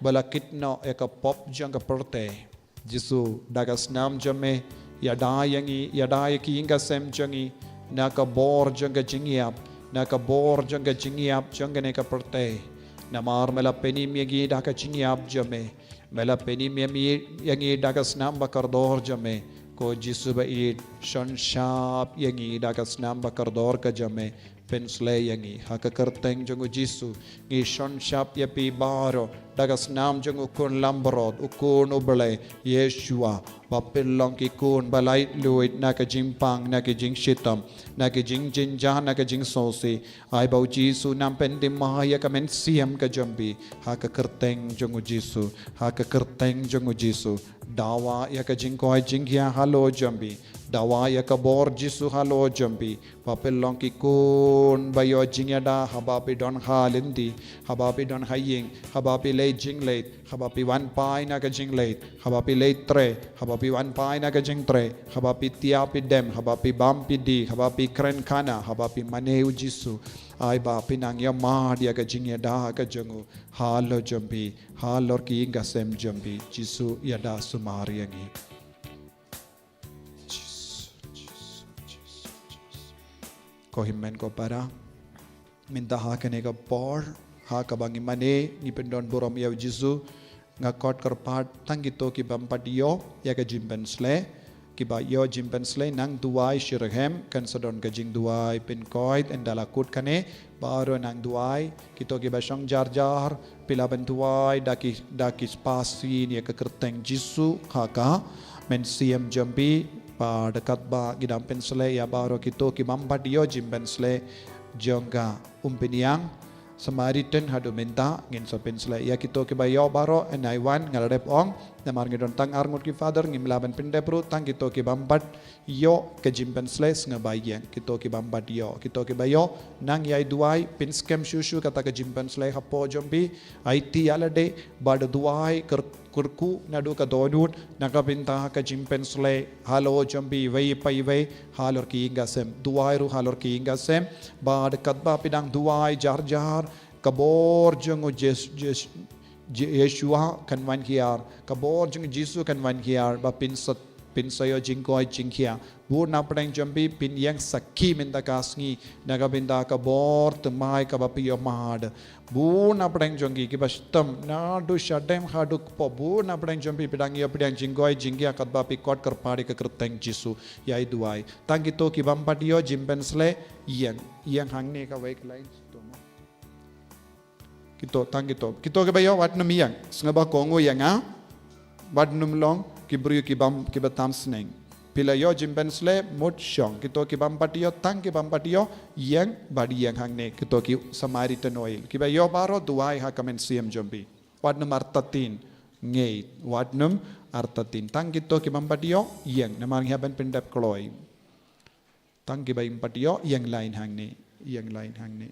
ba la kit noh ïa ka pop jong ka pyrthei. Jisu, da ka snam jong me, ïada ïa ngi, ïada ïa ki ïing ka sem jong ngi na ka bor jong ka jingïap, na ka bor jong ka jingïap jong kane ka pyrthei. Namar me la pynim ïa ngi da ka jingïap jong me, me la pynim ïa ngi da ka snam ba kordor jong me. Ko Jisu ba ïeit, shon shap ïa ngi da ka snam ba kordor ka jong me. Pynsleh ïa ngi ha ka kyrteng jong u Jisu. Ngi shon shap ïa phi baroh da ka snam jong u Khun Lambrot, u Khun u Blei, Yeshua, ba phin long ki khun ba laitluid na ka jingpang, na ka jingshitom, na ka jingjynjar, na ka jingsngewsih. Ai ba u Jisu un pyndem ïa ka mynsiem ka jong phi ha ka kyrteng jong u Jisu, ha ka kyrteng jong u Jisu. Dawa ïa ka jingkoit jingkhiah halor jong phi. Dawa ïa ka bor Jisu halor jong phi. Ba phin long ki khun ba ïoh jingïada haba phi don ha lynti, haba phi don ha ïing, haba phi leit jingleit, haba phi wan phai na ka jingleit, haba phi leit trei, haba phi wan phai na ka jingtrei, haba phi thiah phi dem, haba phi bam phi dih, haba phi kren khana, haba phi mane u Jisu. Ai ba phin nang ïa mad ïa ka jingïada ka jong u halor jong phi, halor ki ïing ka sem jong phi. Jisu ïada sumar ïa ngi. Jisu, Jisu, Jisu, Jisu. Ko hynmen ko para, mynta ha kane ka por, ha kaba ngi mane, ngi pyndon burom ïa u Jisu. Nga khot kyrpad tang kito ki bym pat ïoh ïa ka jingpynsleh, kiba ïoh jingpynsleh nang duwai shitrhem, kan sa don ka jingduwai pynkoit ynda la kut kane. Baroh nang duwai, kito kiba shong jar jar, phi lah ban duwai da ki, da ki spah sien ïa ka kyrteng Jisu ha ka mynsiem jong phi. Bad katba ngi dang pynsleh ïa baroh kito ki bym pat ïoh jingpynsleh jong ka Umphniang Samaritan haduh mynta, ngin sa pynsleh ïa kito kiba ïoh baroh. N I one nga la dep ong, namar ngi don tang ar ngut ki father, ngim lah ban pyndep ruh. Tang kito ki bym pat ïoh ka jingpynsleh, sngewbha ïeng. Kito ki bym pat ïoh, kito kiba ïoh, nang ïai duwai, pynskhem shuh shuh kata ka jingpynsleh hapoh jong phi. Aiti ïa lade bad duwai kyr-, kyrkhu naduh ka dohnud na ka bynta ka jingpynsleh halor jong phi iwei pa iwei, halor ki ïing ka sem. Duwai ruh halor ki ïing ka sem. Bad katba phi dang duwai jar jar, ka bor jong u Jes-, Jes-, Je-, Yeshua kan wan hiar, ka bor jong u Jisu kan wan hiar, ba phin sa, phin sa ïoh jingkoit jingkhiah. Bun na pdeng jong phi phin ïeng sakhi mynta ka sngi na ka bynta ka bor thymmai kaba phi ïoh mad. Bun na pdeng jong ki, kiba shitom naduh shadem haduh kpoh, bun na pdeng jong phi phi dang ïoh pdiang jingkoit jingkhiah katba phi khot kyrpad ïa ka kyrteng Jisu. Ïai duwai. Tang kito ki bym pat ïoh jingpynsleh, ïeng, ïeng hangne kawei ka line. Kito, tang kito. Kito kiba ïoh wat nym ïeng. Sngewbha kohnguh ïa nga. Wat nym long ki briew ki bym, kiba tam sneng. Phi la ïoh jingpynsleh, mut shong. Kito ki bym pat ïoh, tang ki bym pat ïoh, ïeng bad ïeng hangne. Kito ki Samaritan oil. Kiba ïoh baroh, duwai ha ka mynsiem jong phi. Wat nym artatien. Ngeit. Wat nym artatien. Tang kito ki bym pat ïoh, ïeng. Namar ngi hap ban pyndep kloi. Tang kiba ym pat ïoh, ïeng line hangne, ïeng line hangne.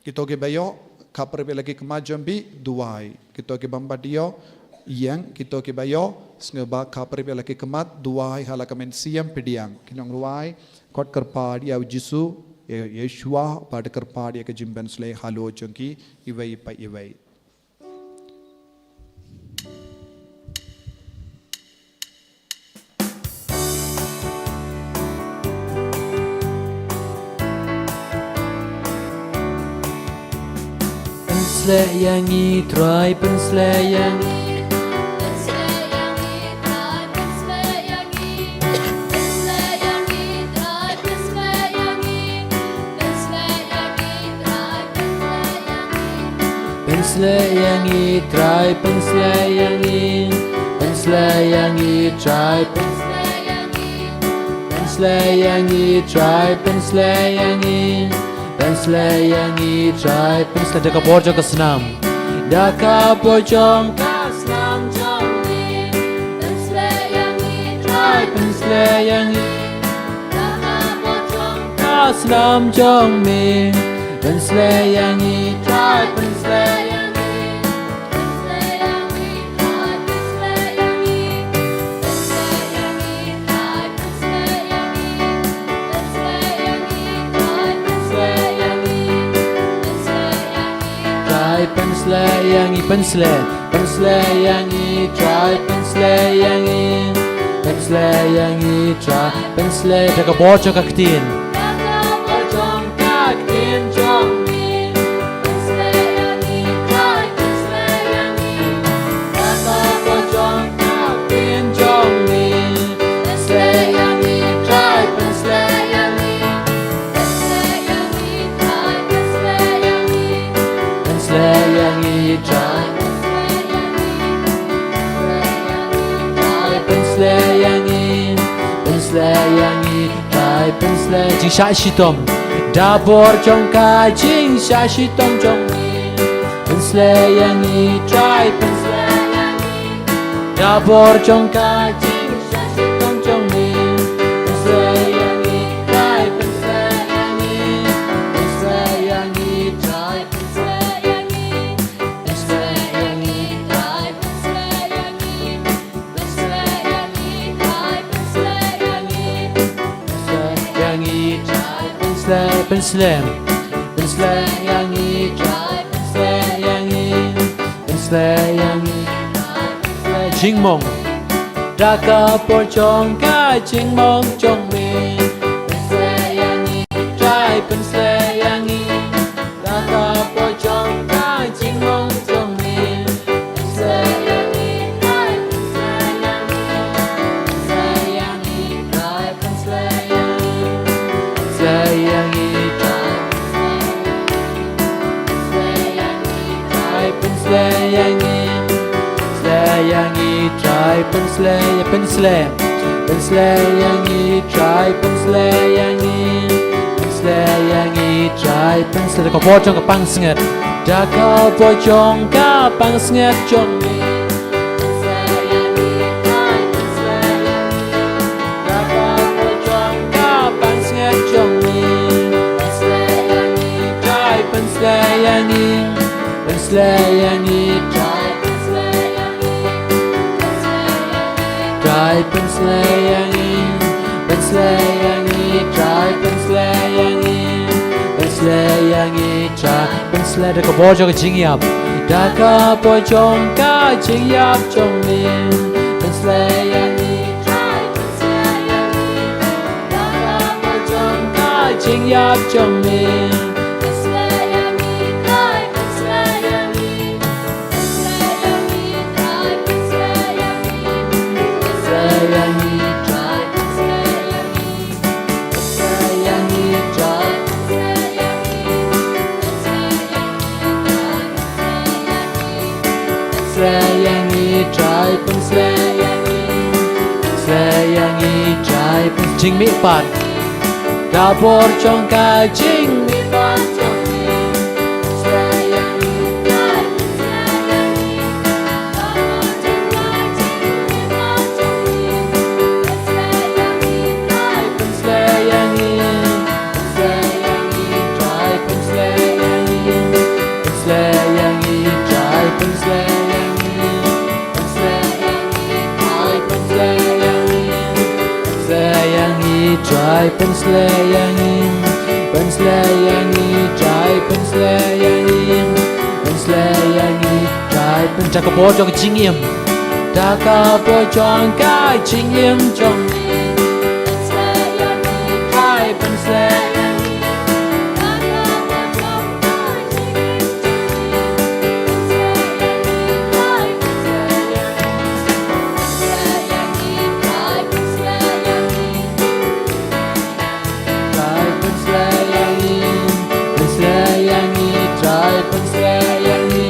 Kito kiba ïoh, khap rep ïa la ki khmat jong phi, duwai. Kito ki bym pat ïoh, ïeng, kito kiba ïoh, sngewbha khap rep ïa la ki khmat, duwai ha la ka mynsiem pdiang. Ki nongrwai, khot kyrpad ïa u Jisu, ïa, ïa Yeshua, bad kyrpad ïa ka jingpynsleh halor jong ki, iwei pa iwei. Pynsleh ïa ngi, Trai, pynsleh ïa ngi. Pynsleh ïa ngi, Trai, pynsleh ïa ngi. Pynsleh ïa ngi, Trai, pynsleh ïa ngi. Pynsleh ïa ngi, Trai, pynsleh ïa ngi. Pynsleh ïa ngi, Trai, pynsleh da ka bor jong ka snam. Da ka bor jong ka snam jong ngi. Pynsleh ïa ngi, Trai, pynsleh ïa ngi. Da ka bor jong ka snam jong me. Pynsleh ïa ngi, Trai, pynsleh ïa ngi. Pynsleh ïa ngi, Trai, pynsleh ïa ngi. Pynsleh ïa ngi, Trai, pynsleh ïa ngi. Pynsleh ïa ngi, Trai, pynsleh ïa ngi. Pynsleh ïa ngi, Trai, Pynsleh ïa ngi, pynsleh, pynsleh ïa ngi Trai, pynsleh ïa ngi, pynsleh ïa ngi Trai, pynsleh da ka bor jong ka ktien. Da ka bor jong ka ktien jong me. Pynsleh ïa ngi Trai, pynsleh ïa ngi. Da ka bor jong ka ktien jong me. Pynsleh ïa ngi Trai, pynsleh ïa ngi. Pynsleh ïa ngi Trai, pynsleh ïa ngi. Pynsleh ïa ngi Trai. Pynsleh ïa ngi. Pynsleh ïa ngi Trai, pynsleh. Jingshah shitom. Da bor jong ka jingshah shitom jong me. Pynsleh ïa ngi Trai, pynsleh ïa ngi. Da bor jong ka jingshah shitom jong me. Pynsleh ïa ngi Trai, pynsleh ïa ngi. Pynsleh ïa ngi Trai, pynsleh ïa ngi. Pynsleh ïa ngi Trai, pynsleh ïa ngi. Pynsleh ïa ngi Trai, pynsleh ïa ngi. Pynsleh ïa ngi Trai, pynsleh, pynsleh. Pynsleh ïa ngi Trai, pynsleh ïa ngi. Pynsleh ïa ngi Trai, pynsleh. Jingmong. Da ka bor jong ka jingmong jong me. Pynsleh ïa ngi Trai, pynsleh ïa ngi. Da ka bor jong ka jingmong jong me. Pynsleh ïa ngi Trai, pynsleh ïa ngi. Pynsleh ïa ngi Trai, pynsleh ïa ngi. Pynsleh ïa ngi Trai, pynsleh ïa ngi. Pynsleh ïa ngi Trai, pynsleh ïa ngi. Pynsleh ïa ngi Trai, pynsleh, pynsleh. Pynsleh ïa ngi Trai, pynsleh ïa ngi. Pynsleh ïa ngi Trai, pynsleh. Da ka bor jong ka pansngiat. Da ka bor jong ka pansngiat jong me. Pynsleh ïa ngi Trai, pynsleh ïa ngi. Da ka bor jong ka pansngiat jong me. Pynsleh ïa ngi Trai, pynsleh ïa ngi. Pynsleh ïa ngi Trai, pynsleh ïa ngi. Trai, pynsleh ïa ngi. Pynsleh ïa ngi Trai, pynsleh ïa ngi. Pynsleh ïa ngi Trai, pynsleh da ka bor jong ka jingïap. Da ka bor jong ka jingïap jong me. Pynsleh ïa ngi Trai, pynsleh ïa ngi. Da ka bor jong ka jingïap jong me. Pynsleh ïa ngi Trai, pynsleh ïa ngi. Pynsleh ïa ngi Trai, pynsleh ïa ngi. Pynsleh ïa ngi Trai, pynsleh ïa ngi. Pynsleh ïa ngi Trai, pynsleh ïa ngi. Pynsleh ïa ngi Trai, pynsleh ïa ngi. Pynsleh ïa ngi Trai, pynsleh ïa ngi. Pynsleh ïa ngi Trai, pyn-, jingmihpat. Da bor jong ka jingmihpat jong me. Pynsleh ïa ngi Trai, pynsleh ïa ngi. Da bor jong ka jingmihpat jong me. Pynsleh ïa ngi Trai, pynsleh ïa ngi. Pynsleh ïa ngi Trai, pynsleh ïa ngi. Pynsleh ïa ngi Trai, pynsleh ïa ngi. Pynsleh ïa ngi Trai, pynsleh ïa ngi. Pynsleh ïa ngi Trai, pynsleh ïa ngi. Pynsleh ïa ngi Trai, pynsleh ïa ngi. Pynsleh ïa ngi Trai, pyn-, da ka bor jong ka jingim. Da ka bor jong ka jingim jong me. Pynsleh ïa ngi Trai, pynsleh ïa ngi. Da ka bor jong ka jingim jong me. Pynsleh ïa ngi Trai, pynsleh ïa ngi. Pynsleh ïa ngi Trai, pynsleh ïa ngi. Trai, pynsleh ïa ngi. Pynsleh ïa ngi Trai, pynsleh ïa ngi.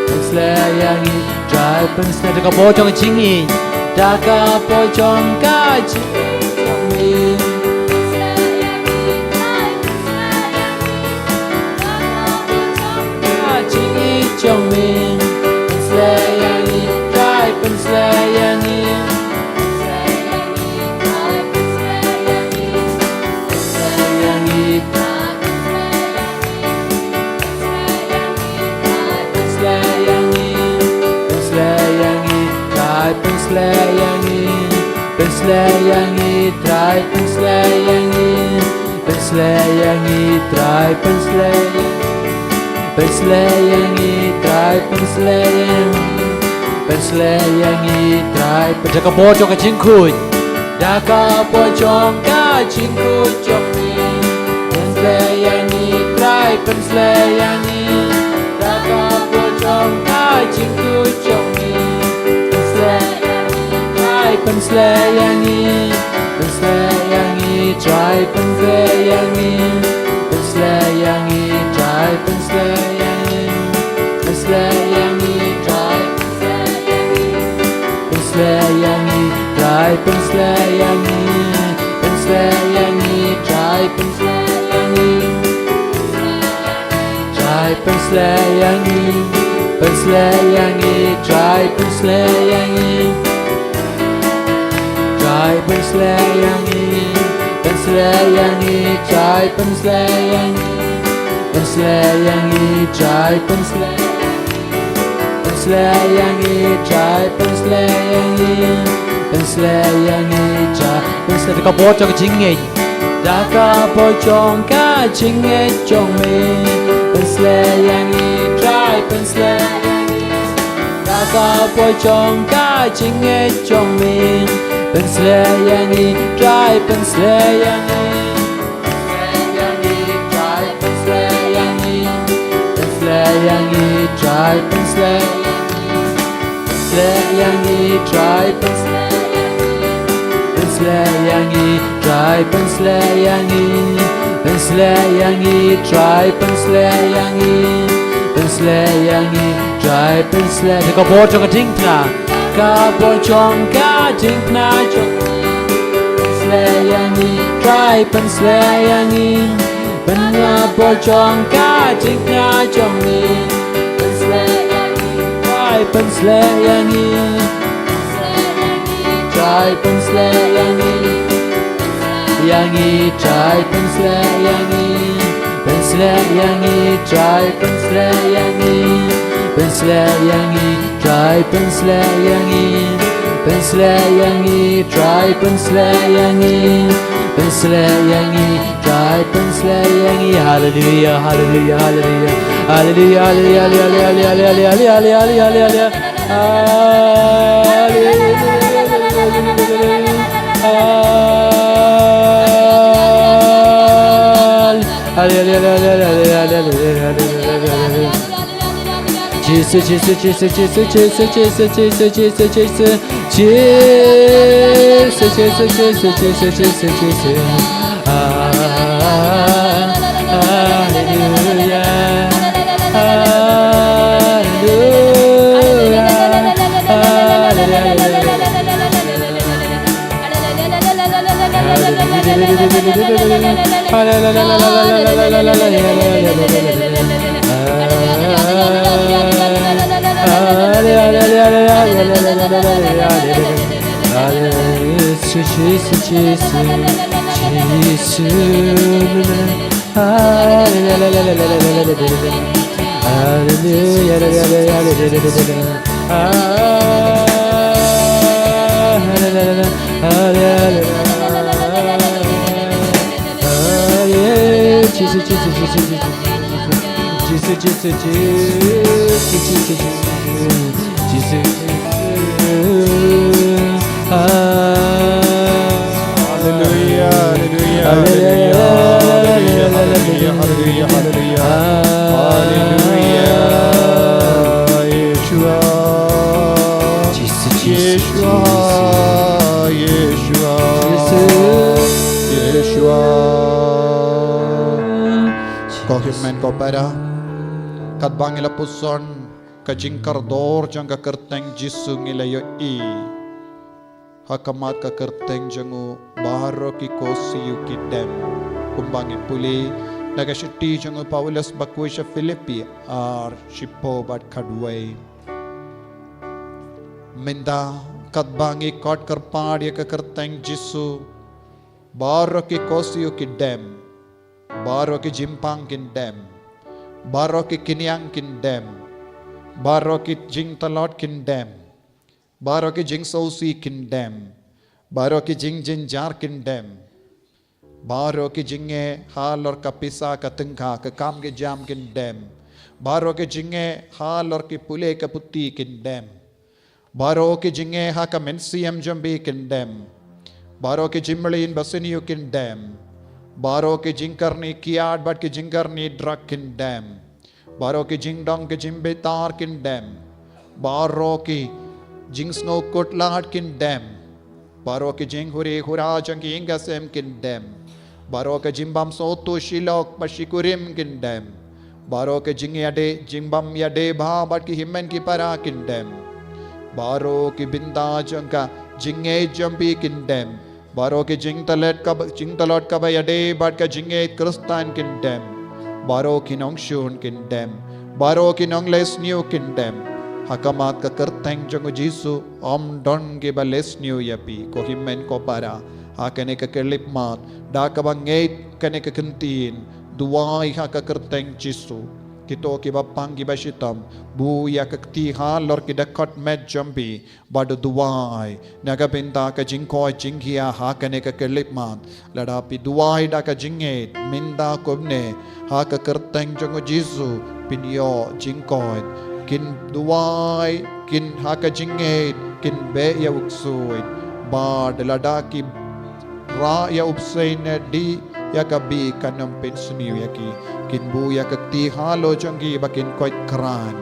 Pynsleh ïa ngi Trai, pynsleh da ka bor jong ka jingïeit. Da ka bor jong ka jingïeit jong me. Pynsleh ïa ngi Trai, pynsleh ïa ngi. Da ka bor jong ka jingïeit jong me. Pynsleh ïa ngi Trai, pynsleh ïa ngi. Pynsleh ïa ngi Trai, pynsleh ïa ngi. Pynsleh ïa ngi Trai, pynsleh ïa ngi. Pynsleh ïa ngi Trai, pynsleh ïa ngi. Pynsleh ïa ngi Trai, pynsleh ïa ngi. Pynsleh ïa ngi Trai, pynsleh ïa ngi. Pynsleh ïa ngi Trai, pynsleh ïa ngi. Pynsleh ïa ngi Trai, pyn- da ka bor jong ka jingkhuid. Da ka bor jong ka jingkhuid jong me. Pynsleh ïa ngi Trai, pynsleh ïa ngi. Da ka bor jong ka jingkhuid jong me. Pynsleh ïa ngi Trai, pynsleh ïa ngi. Pynsleh ïa ngi Trai, pynsleh ïa ngi. Pynsleh ïa ngi Trai, pynsleh ïa ngi. Pynsleh ïa ngi Trai, pynsleh ïa ngi. Pynsleh ïa ngi Trai, pynsleh ïa ngi. Pynsleh ïa ngi Trai, pynsleh ïa ngi. Trai, pynsleh ïa ngi. Pynsleh ïa ngi Trai, pynsleh ïa ngi. Trai, pynsleh ïa ngi. Pynsleh ïa ngi Trai, pynsleh ïa ngi. Pynsleh ïa ngi Trai, pynsleh. Pynsleh ïa ngi Trai, pynsleh ïa ngi. Pynsleh ïa ngi Trai, pynsleh. Da ka bor jong ka jingngeit. Da ka bor jong ka jingngeit jong me. Pynsleh ïa ngi Trai, pynsleh ïa ngi. Da ka bor jong ka jingngeit jong me. Pynsleh ïa ngi Trai, pynsleh ïa ngi. Pynsleh ïa ngi Trai, pynsleh ïa ngi. Pynsleh ïa ngi Trai, pynsleh ïa ngi. Pynsleh ïa ngi Trai, pynsleh ïa ngi. Pynsleh ïa ngi Trai, pynsleh ïa ngi. Pynsleh ïa ngi Trai, pynsleh ïa ngi. Pynsleh ïa ngi Trai, pynsleh. Da ka bor jong ka jingpynsleh. Ka bor jong ka jingpynsleh jong. Pynsleh ïa ngi Trai, pynsleh ïa ngi. Pynsleh bor jong ka jingpynsleh jong ngi. Pynsleh ïa ngi Trai, pynsleh ïa ngi. Trai, pynsleh ïa ngi. Ïa ngi Trai, pynsleh ïa ngi. Pynsleh ïa ngi Trai, pynsleh ïa ngi. Pynsleh ïa ngi Trai, pynsleh ïa ngi. Pynsleh ïa ngi Trai, pynsleh ïa ngi. Pynsleh ïa ngi Trai, pynsleh ïa ngi. Haleluia, haleluia, haleluia. Haleluia, haleluia, haleluia. Jisu, Jisu, Jisu, Jisu. Jisu, Jisu, Jisu, Jisu. Ah, haleluya. Haleluya. Haleluya. Haleluya, haleluya, haleluya, haleluya, haleluya, haleluya, haleluya. Haleluya. Yeshua. Jisu, Jisu, Yeshua, Jisu. Yeshua. Jisu. Yeshua. Ko hynmen ko para. Katba ngi la puson ka jingkordor jong ka kyrteng Jisu ngi la ïohi. Ha khmat ka kyrteng jong u baroh ki khohsiew ki dem. Kumba ngi pule na ka shithi jong u Paulus bakhuid sha Philippi ar shiphew bad khatwei. Mynta katba ngi khot kyrpad ïa ka kyrteng Jisu, baroh ki khohsiew ki dem, baroh ki jingpang kin dem, baroh ki khñiang kin dem, baroh ki jingtlot kin dem, baroh ki jingsngewsih kin dem, baroh ki jingjynjar kin dem, baroh ki jingeh halor ka pisa ka tyngka, ka kam ka jam kin dem, Baroh ki jingeh halor ki pule ka puthi kin dem. Baroh ki jingeh ha ka mynsiem jong phi kin dem. Baroh ki jingmlien basniew kin dem. Baroh ki jingkyrni kiad bad ki jingkyrni drug kin dem. Baroh ki jingdong ki jingbitar kin dem. Baroh ki jingsngewkhuslai kin dem. Baroh ki jinghuri hura jong ki ïing ki sem kin dem. Baroh ki jingbam sngewthuh shilok bad shikurim kin dem. Baroh ki jingïadei, jingbam ïadei bha bad ki hynmen ki para kin dem. Baroh ki bynta jong ka jingngeit jong phi kin dem. Baroh ki jingtlot kaba, jingtlot kaba ïadei bad ka jingngeit Khristan kin dem. Baroh ki nongshun kin dem. Baroh ki nonglehsniew kin dem. Ha khmat ka kyrteng jong u Jisu, ym don kiba lehsniew ïa phi, ko hynmen ko para. Ha kane ka khyllipmat, da kaba ngeit kane ka ktien, duwai ha ka kyrteng Jisu. Kito kiba pang kiba shitom, buh ïa ka kti halor ki dkhot met jong phi, bad duwai na ka bynta ka jingkoit jingkhiah ha kane ka khyllipmat. Lada phi duwai da ka jingngeit mynta kumne, ha ka kyrteng jong u Jisu, phin ïoh jingkoit. Kin duwai, kin ha ka jingngeit, kin beh ïa u ksuid. Bad lada ki rah ïa u bseiñ ne dih ïa ka bih, kan ym pynsniew ïa ki. Kin buh ïa ka kti halor jong ki ba kin koit khlaiñ.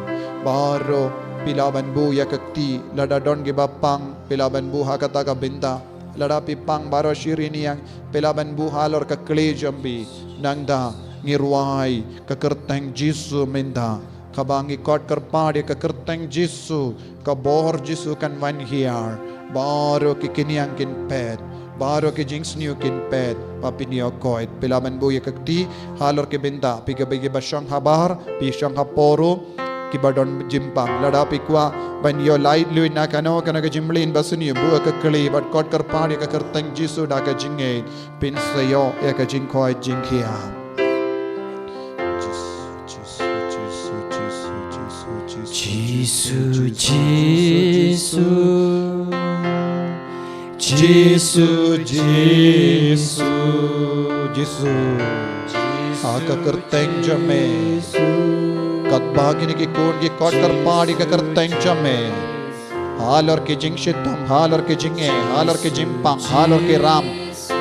Baroh phi lah ban buh ïa ka kti, lada don kiba pang, phi lah ban buh ha kata ka bynta. Lada phi pang baroh shi ri ïing, phi lah ban buh halor ka khlieh jong phi. Nangta ngi rwai ka kyrteng Jisu mynta. Kaba ngi kot kyrpad ïa ka kyrteng Jisu, ka bor Jisu kan wan hiar. Baroh ki khñiang kin phet. Baroh ki jingsniew kin phet. Ba phin ïoh koit. Phi lah ban buh ïa ka kti halor ki bynta. Phi kiba, kiba shong habar, phi shong hapoh ruh, kiba don jingpang. Lada phi kwah ban ïoh laitluid na kano kano ka jingmlien basniew, buh ka khlieh bad kot kyrpad ïa ka kyrteng Jisu da ka jingngeit, phin sa ïoh ïa ka jingkoit jingkhiah. Jisu, Jisu, Jisu, Jisu, Jisu, Jisu, Jisu, Jisu, Jisu, Jisu. Ha ka kyrteng jong me. Katba kine ki khun ki kot kyrpad ïa ka kyrteng jong me. Halor ki jingshitom, halor ki jingeh, halor ki jingpang, halor ki ram,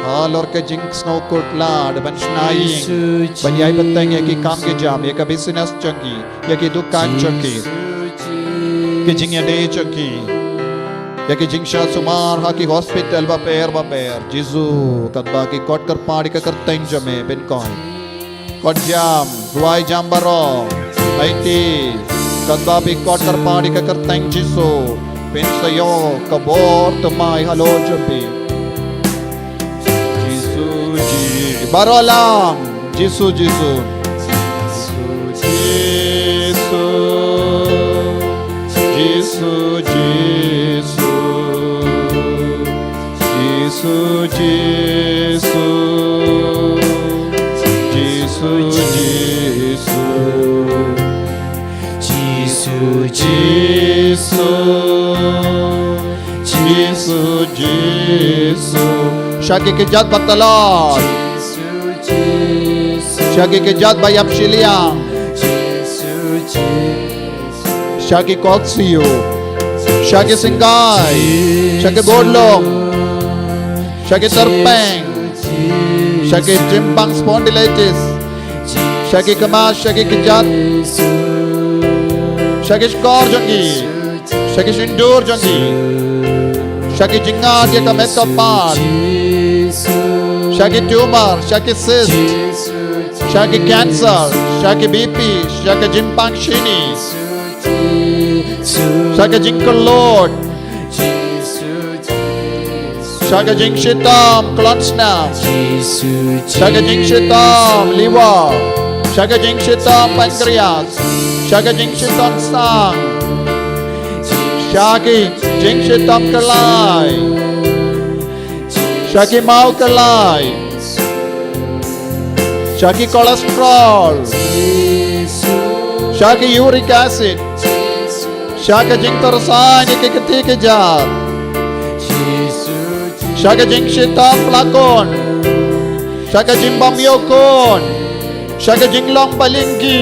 halor ki jingsngewkhuslai ban shna ïing, ban ïai bteng ïa ki kam ki jam, ïa ka business jong ki, ïa ki dukan jong ki, ki jingïadei jong ki, ïa ki jingshah sumar ha ki hospital bapher bapher. Jisu, katba ki kot kyrpad ïa ka kyrteng jong me, phin koit. Kot jam, duwai jam baroh. Aiti, katba phi kot kyrpad ïa ka kyrteng Jisu, phin sa ïoh ka bor thymmai halor jong phi. Jisu, Jisu. Baroh lang. Jisu, Jisu. Jisu, Jisu. Jisu, Jisu. Jisu, Jisu. Jisu, Jisu. Jisu, Jisu. Jisu, Jisu. Sha ki kjat ba tlot. Sha ki kjat ba ïap shiliang. Sha ki koksiew. Sha ki syngkai. Sha ki budlong. Sha ki tyrpeng. Sha ki jingpang spondylitis. Sha ki khmat, sha ki kjat. Sha ki shkor jong ki. Sha ki shyntur jong ki. Sha ki jingngad ïa ka met ka phad. Sha ki tumor, sha ki cyst. Sha ki cancer, sha ki B P, sha ki jingpang shini. Sha ki jingkyllut. Sha ki jingshitom klong snam. Sha ki jingshitom liver. Sha ki jingshitom pancreas. Sha ki jingshitom sang. Sha ki jingshitom kyllai. Sha ki maw kyllai. Sha ki cholesterol. Sha ki uric acid. Sha ki jingtyrsa ïa ki kti ki jat. Sha ki jingshitom pla khun. Sha ki jingbam ïew khun. Sha ki jinglong balingi.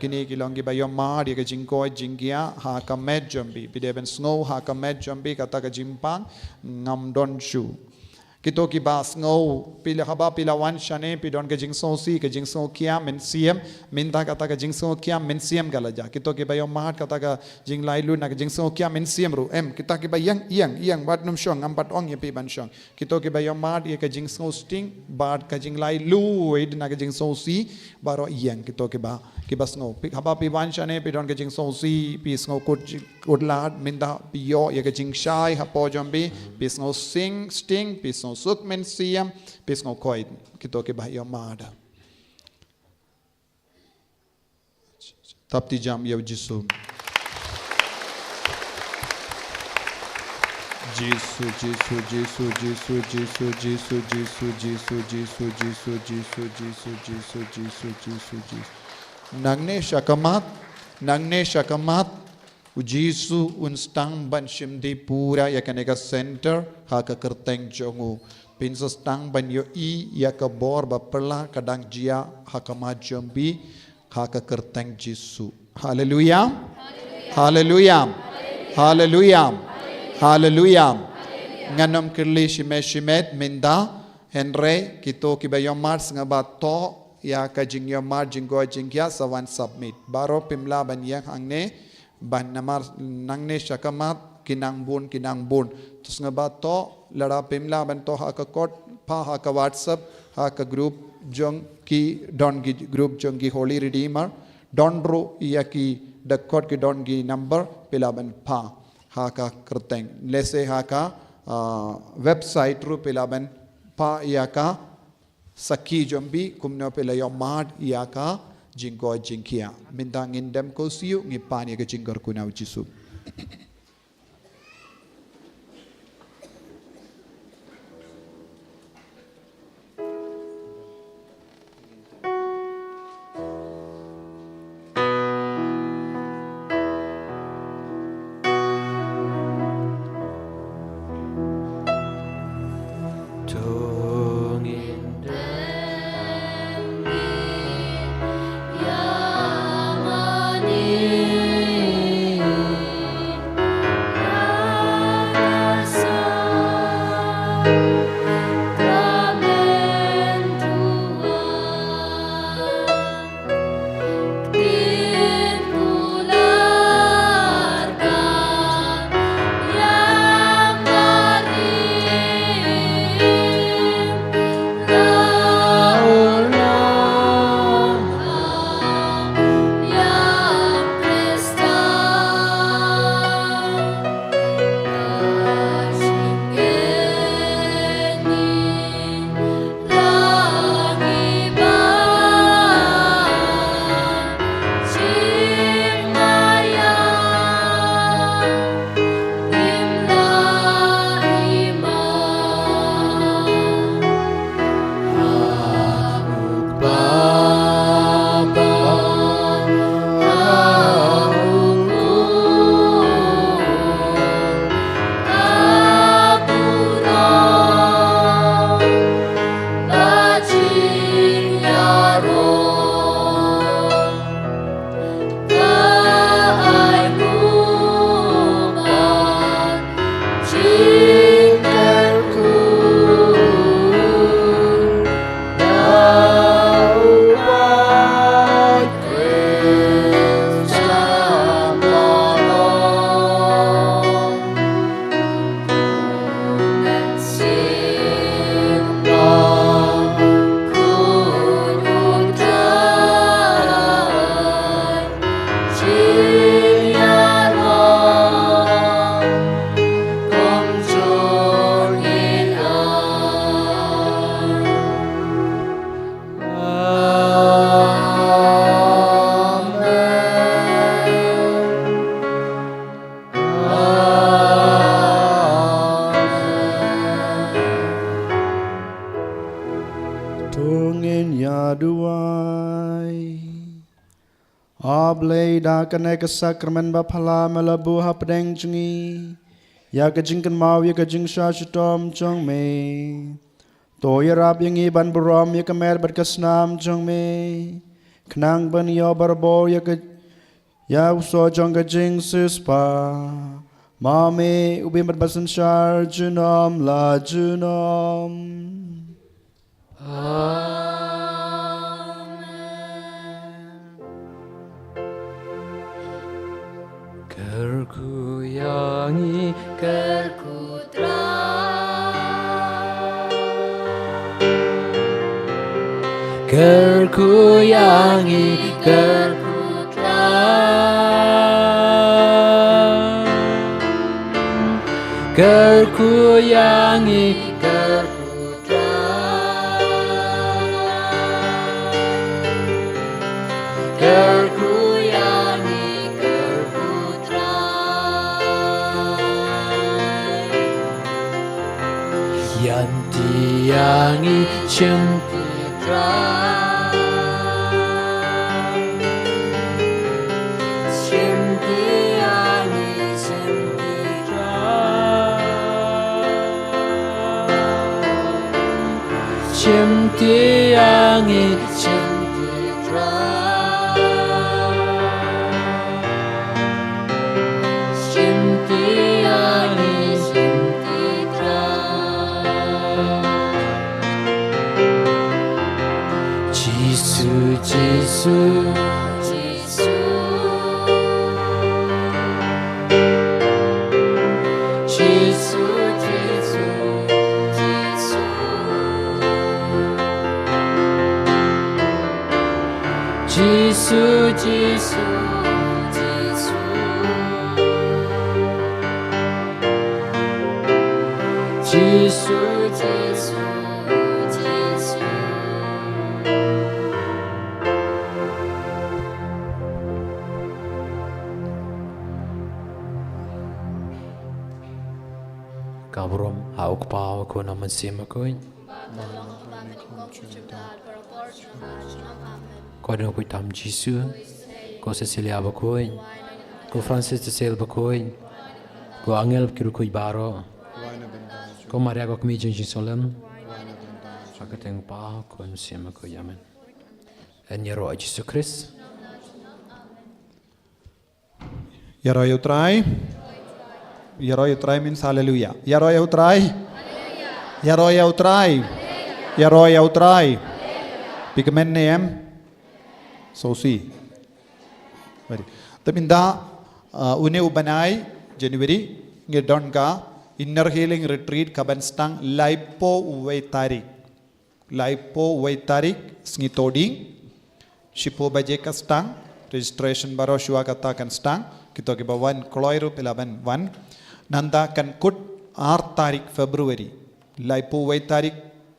Kine ki long kiba ïohmad ïa ka jingkoit jingkhiah ha ka met jong phi. Phi dei ban sngew ha ka met jong phi kata ka jingpang ngam don shuh. Kito kiba sngew, phi la, haba phi la wan shane, phi don ka jingsngewsih, ka jingsngewkhia mynsiem, mynta kata ka jingsngewkhia mynsiem ka la jah. Kito kiba ïohmad kata ka jinglaitluid na ka jingsngewkhia mynsiem ruh. Em, kita kiba ïeng, ïeng, ïeng, wat nym shong, ngam pat ong ïa phi ban shong. Kito kiba ïohmad ïa ka jingsngewsting bad ka jinglaitluid na ka jingsngewsih, baroh ïeng, kito kiba, kiba sngew. Phi, haba phi wan shane, phi don ka jingsngewsih, phi sngew kut, kut lad, mynta phi ïoh ïa ka jingshai hapoh jong phi, phi sngew sing, sting, phi sngew suk mynsiem, phi sngew koit, kito kiba ïohmad. Tap ti jam ïa u Jisu. Jisu, Jisu, Jisu. Nangne sha khmat, nangne sha khmat, u Jisu un sdang ban shim dih pura ïa kane ka center ha ka kyrteng jong u. Phin sa sdang ban ïohi ïa ka bor ba phylla ka dang jia ha khmat jong phi ha ka kyrteng Jisu. Haleluya. Haleluya. Haleluya. Haleluya. Ngan ym kylli shimet shimet mynta, hynrei kito kiba ïohmad sngewbha thoh ïa ka jingïohmad jingkoit jingkhiah sa wan submit. Baroh phim lah ban ïeng hangne, ban namar nangne sha khmat ki nang bun, ki nang bun. To sngewbha thoh, lada phim lah ban thoh ha ka kot, pha ha ka WhatsApp, ha ka group jong ki, don ki group jong ki Holy Redeemer, don ruh ïa ki dkhot, ki don ki number, phi lah ban pha ha ka kyrteng. Lehse ha ka, ah, website ruh phi lah ban pha ïa ka sakhi jong phi, kumno phi la ïohmad ïa ka jingkoit jingkhiah. Mynta ngin dem ko siew, ngi pan ïa ka jingkyrkhu na u Jisu. To ngin ïa duwai. A Blei, da kane ka sakramen ba phylla me la buh hapdeng jong ngi ïa ka jingkynmaw ïa ka jingshah shitom jong me. To ïarap ïa ngi ban burom ïa ka met bad ka snam jong me. Khnang ban ïoh barabor ïa ka, ïa u soh jong ka jingsiewspah. Ma me u bym bad ba synshar junom la junom. Amen. Kyrkhu ïa ngi, kyrkhu Trai. Kyrkhu ïa ngi, kyrkhu Trai. Kyrkhu ïa ngi, kyrkhu Trai. Kyrkhu ïa ngi, kyrkhu Trai. Ïaid ïa ngi, shim ti Trai. Shim ti ïa ngi, shim ti Trai. Shim ti ïa ngi, shim ti Trai. Shim ti ïa ngi, shim ti Trai. Jisu, Jisu, Jisu. Jisu, Jisu, Jisu. Jisu, Jisu, Jisu. Jisu, Jisu, Jisu. Ka burom ha u Kpa, ha u Khun, ha u Mynsiem Bakhuid. Ko Dong Bakhuid tam Jisu, ko Cecilia Bakhuid, ko Francis de Sales Bakhuid, ko angel ki riewkhuid baroh, ko Maria ko kmie jong Jerusalem, ha ka kyrteng u Kpa, ko Mynsiem Bakhuid. Amen. Yn ïaroh ïa u Jisu Khrist. Ïaroh ïa u Trai. Ïaroh ïa u Trai means hallelujah. Ïaroh ïa u Trai. Ïaroh ïa u Trai. Ïaroh ïa u Trai. Phi kmen ne em? Sngewsih. Very. Te mynta, uh, une u bnai January ngi don ka Inner Healing Retreat ka ban sdang laiphew wei tarik. Laiphew wei tarik sngi Thohdieng, shiphew baje ka sdang, registration baroh shuwa kata kan sdang, kito kiba wan kloi ruh phi lah ban wan. Nangta kan kut ar tarik February, laiphew wei tarik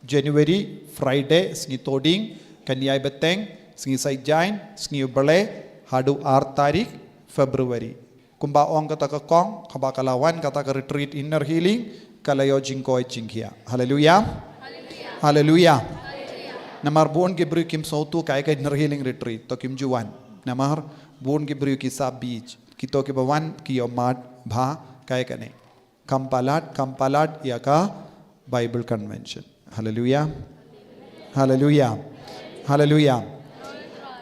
January, Friday, sngi Thohdieng, kan ïai bteng, sngi Saitjaiñ, sngi U Blei, haduh ar tarik February. Kumba ong kata ka kong, haba ka la wan kata ka retreat inner healing, ka la ïoh jingkoit jingkhiah. Haleluia. Haleluia. Namar bun ki briew kim sngewthuh kaei ka inner healing retreat, to kim ju wan. Namar bun ki briew ki sah beach, kito kiba wan ki ïoh mad bha kaei kane. Kam palat, kam palat ïa ka Bible Convention. Haleluia. Haleluia. Haleluia.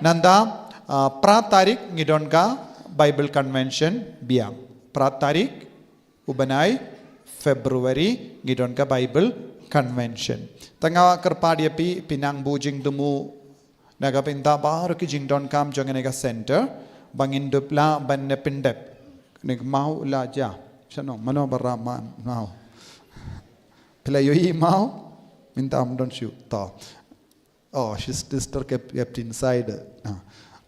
Nangta, ah, phra tarik ngi don ka Bible Convention biang. Phra tarik u bnai February ngi don ka Bible Convention. Te nga kyrpad ïa phi, phi nang buh jingthmu na ka bynta baroh ki jingdonkam jong kane ka center, ba ngin dup lah ban pyndep. Kane ka maw la jia. Shano, mano ba rah maw? Phi la ïohi maw? Mynta ym don shuh. To. Oh, she's sister kept, kept inside. Ah.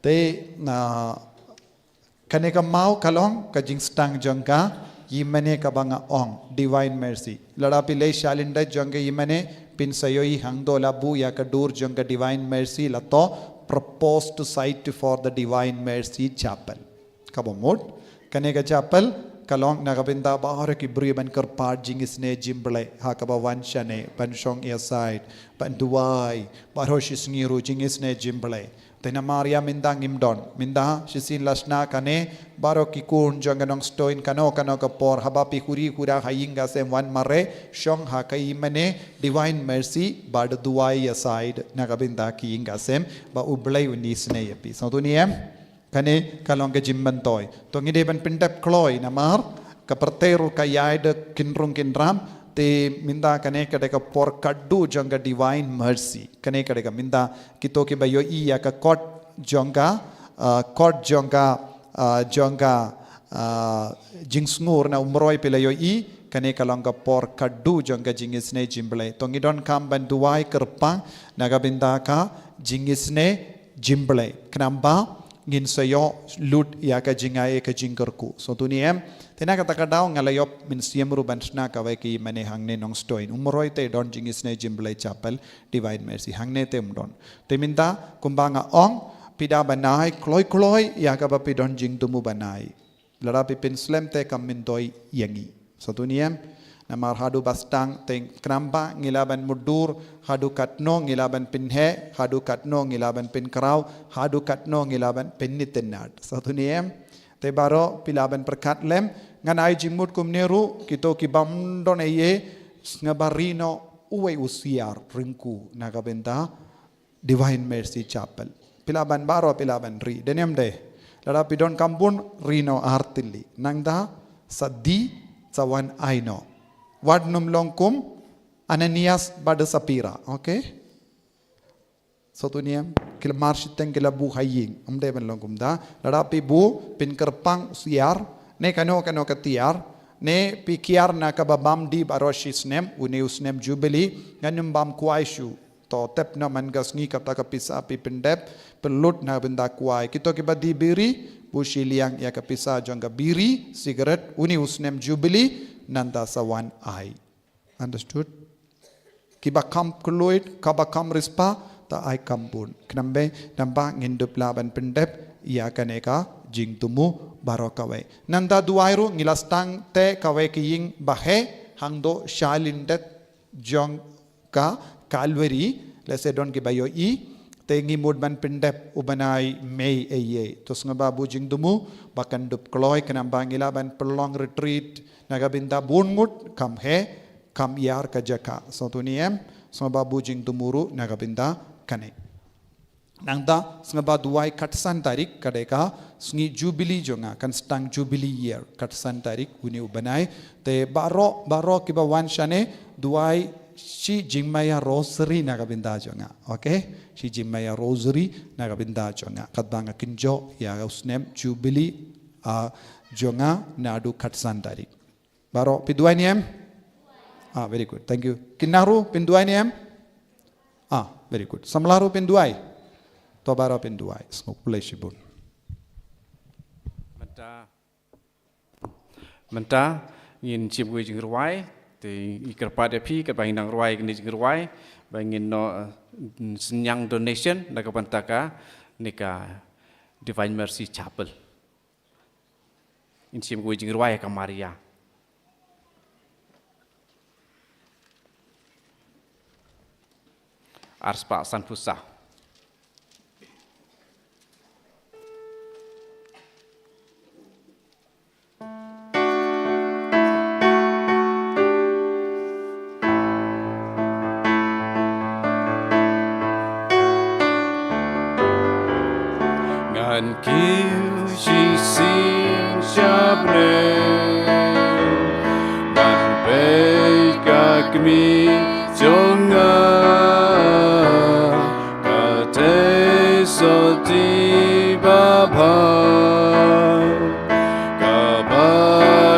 Te, na, kane ka maw ka long ka jingstang jong ka ïingmane kaba nga ong, Divine Mercy. Lada phi leit sha lyndet jong ka ïingmane, phin sa ïohi hangto la buh ïa ka dur jong ka Divine Mercy, la thoh Proposed Site for the Divine Mercy Chapel. Kaba mut, kane ka chapel ka long na ka bynta baroh ki briew ban kyrpad jingisynei jingblei ha kaba wan shane, ban shong ïasaid, ban duwai, baroh shi sngi ruh jingisynei jingblei. Te namar ïa mynta ngim don. Mynta shisien la shna kane, baroh ki khun jong ka Nongstoiñ kano kano ka por, haba phi huri hura ha ïing ka sem, wan mareh, shong ha ka ïingmane, Divine Mercy, bad duwai ïasaid na ka bynta ki ïing ka sem, ba U Blei un isynei ïa phi. Sngewthuh ne em? Kane ka long ka jingmyntoi. To ngi dei ban pyndep kloi namar ka pyrthei ruh ka ïai da kynrung kynram, te mynta kane ka dei ka por khadduh jong ka Divine Mercy. Kane ka dei ka mynta kito kiba ïohi ïa ka kot jong ka, ah, kot jong ka, ah, jong ka, ah, jingsngur na U Mroi, phi la ïohi, kane ka long ka por khadduh jong ka jingisynei jingblei. To ngi donkam ban duwai kyrpang na ka bynta ka jingisynei jingblei. Khnang ba ngin sa ïoh lut ïa ka jingai ka jingkyrkhu. Sngewthuh ne em? Te na kata ka daw nga la ïoh mynsiem ruh ban shna kawei ka ïingmane hangne Nongstoiñ. U Mroi te don jingisynei jingblei chapel Divine Mercy. Hangne te ym don. Te mynta kumba nga ong, phi da ban ai kloi kloi ïa kaba phi don jingthmu ban ai. Lada phi pynslem te kam myntoi ïa ngi. Sngewthuh ne em? Namar haduh ba sdang te khnang ba ngi lah ban mutdur, haduh katno ngi lah ban pynheh, haduh katno ngi lah ban pynkhraw, haduh katno ngi lah ban pynitynnad. Sngewthuh ne em? Te baroh phi lah ban pyrkhat lem, ngan ai jingmut kumne ruh, kito kibym don ei ei, sngewbha ri noh uwei u siar ryngku na ka bynta Divine Mercy Chapel. Phi lah ban baroh, phi lah ban ri. Dei ne em dei? Lada phi donkam bun, ri noh ar tylli. Nangta sa die sa wan ai noh. Wat nym long kum Ananias bad Sapphira. Okay? Sngewthuh ne em? Ki la mar shiteng, ki la buh ha ïing. Ym dei ban long kumta. Lada phi buh, pynkyrpang u siar, ne kano kano ka tiar, ne phi kiar na kaba bam die baroh shi snem, une u snem Jubilee, ngan ym bam kwai shuh. To tep noh man ka sngi kata ka pisa phi pyndep, pynlut na bynta kwai. Kito kiba die biri, buh shiliang ïa ka pisa jong ka biri, cigarette, une u snem Jubilee, nangta sa wan ai. Understood? Kiba kham kylluid, kaba kham riewspah, ta ai kham bun. Khnang ba, namar ba ngin dup lah ban pyndep ïa kane ka jingthmu baroh kawei. Nangta duwai ruh ngi la sdang te kawei ka ïing ba heh, hangto shalyndet jong ka Calvary, lehse don kiba ïohi, te ngi mut ban pyndep u bnai May ei ei. To sngewbha buh jingthmu ba kan dup kloi, khnang ba ngi lah ban pynlong retreat na ka bynta bun ngut, kham heh, kham ïar ka jaka. Sngewthuh ne em? Sngewbha buh jingthmu ruh na ka bynta kane. Nangta sngewbha duwai khatsan tarik ka dei ka sngi Jubilee jong nga, kan sdang Jubilee year, khatsan tarik une u bnai. Te baroh, baroh kiba wan shane, duwai shi jingma ïa rosary na ka bynta jong nga. Okay? Shi jingma ïa rosary na ka bynta jong nga. Katba nga kynjoh ïa u snem Jubilee, ah, jong nga naduh khatsan tarik. Baroh phi duwai ne em? Ah, very good. Thank you. Ki nang ruh phin duwai ne em? Ah, very good. Samla ruh phin duwai. To baroh phin duwai. Sngewbha khublei shibun. Mynta, mynta ngin shim kawei jingrwai. Te ngi kyrpad ïa phi katba ngin nang rwai kane jingrwai, ba ngin ïoh, eh, synñiang donation na ka bynta kane ka Divine Mercy Chapel. Ngin shim kawei jingrwai ha ka Maria. Arspah sanphew saw. Ngan kiew shisien sha bneng ban peit ka kmie jong nga, ka dei sotti babha kaba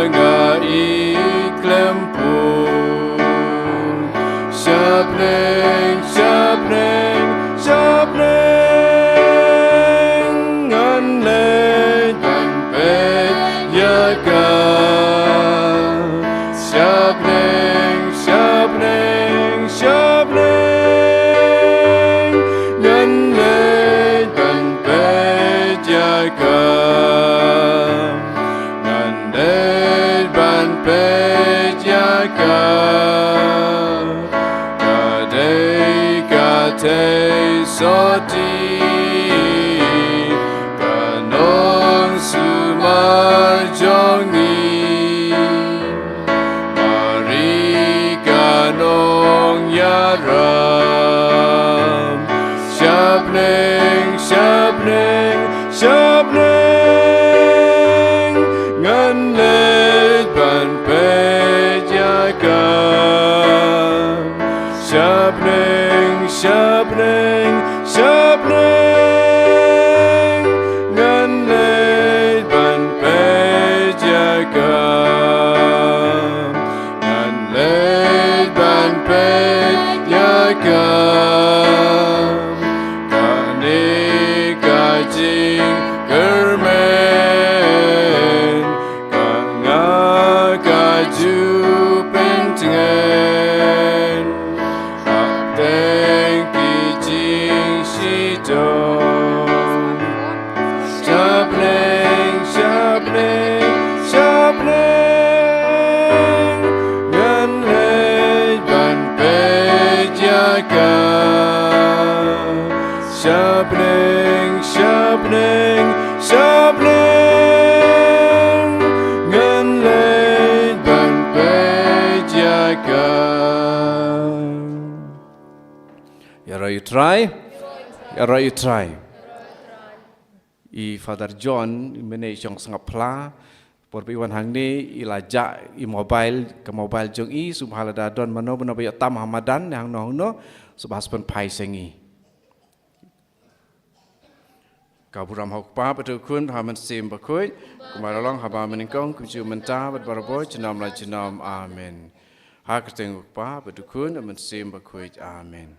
nga ïeit khlem pun. Sha bneng, sha bneng, sha bneng ngan leit ban peit ïa ka. Sha bneng, sha bneng, sha bneng ngan leit ban peit ïa ka. Ngan leit ban peit ïa ka. Ka dei ka dei sotti jong ngi. Mari ka nongïalam, sha bneng, sha bneng, sha bneng, ngan leit ban peit ïa ka. Sha bneng, sha bneng, sha bneng, ngan leit ban peit ïa ka. Ngan leit ban peit ïa ka. Kane ka jingkyrmen, ka nga ka ju pyntngen. Hapdeng ki jingshitom. Sha bneng, sha bneng, sha bneng, ngan leit ban peit ïa ka. Sha bneng, sha bneng, sha bneng, ngan leit ban peit ïa ka. Ïaroh ïa u Trai. Ïaroh ïa u Trai. I Father John, mynne i shong sngap phla. Por ba i wan hangne, i la jah i mobile, ka mobile jong i, sngewbha lada don mano mano ba ïoh tam ha madan, ne hangno hangno, sngewbha sngewbha phai sha ngi. Ka burom ha u Kpa bad u Khun bad ha u Mynsiem Bakhuid, kumba la long haba mynnyngkong kumjuh mynta bad barabor junom la junom. Amen. Ha ka kyrteng u Kpa bad u Khun, u Mynsiem Bakhuid. Amen.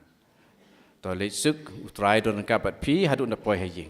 To leit suk, u Trai don ryngkat bad phi haduh nda poi ha ïing.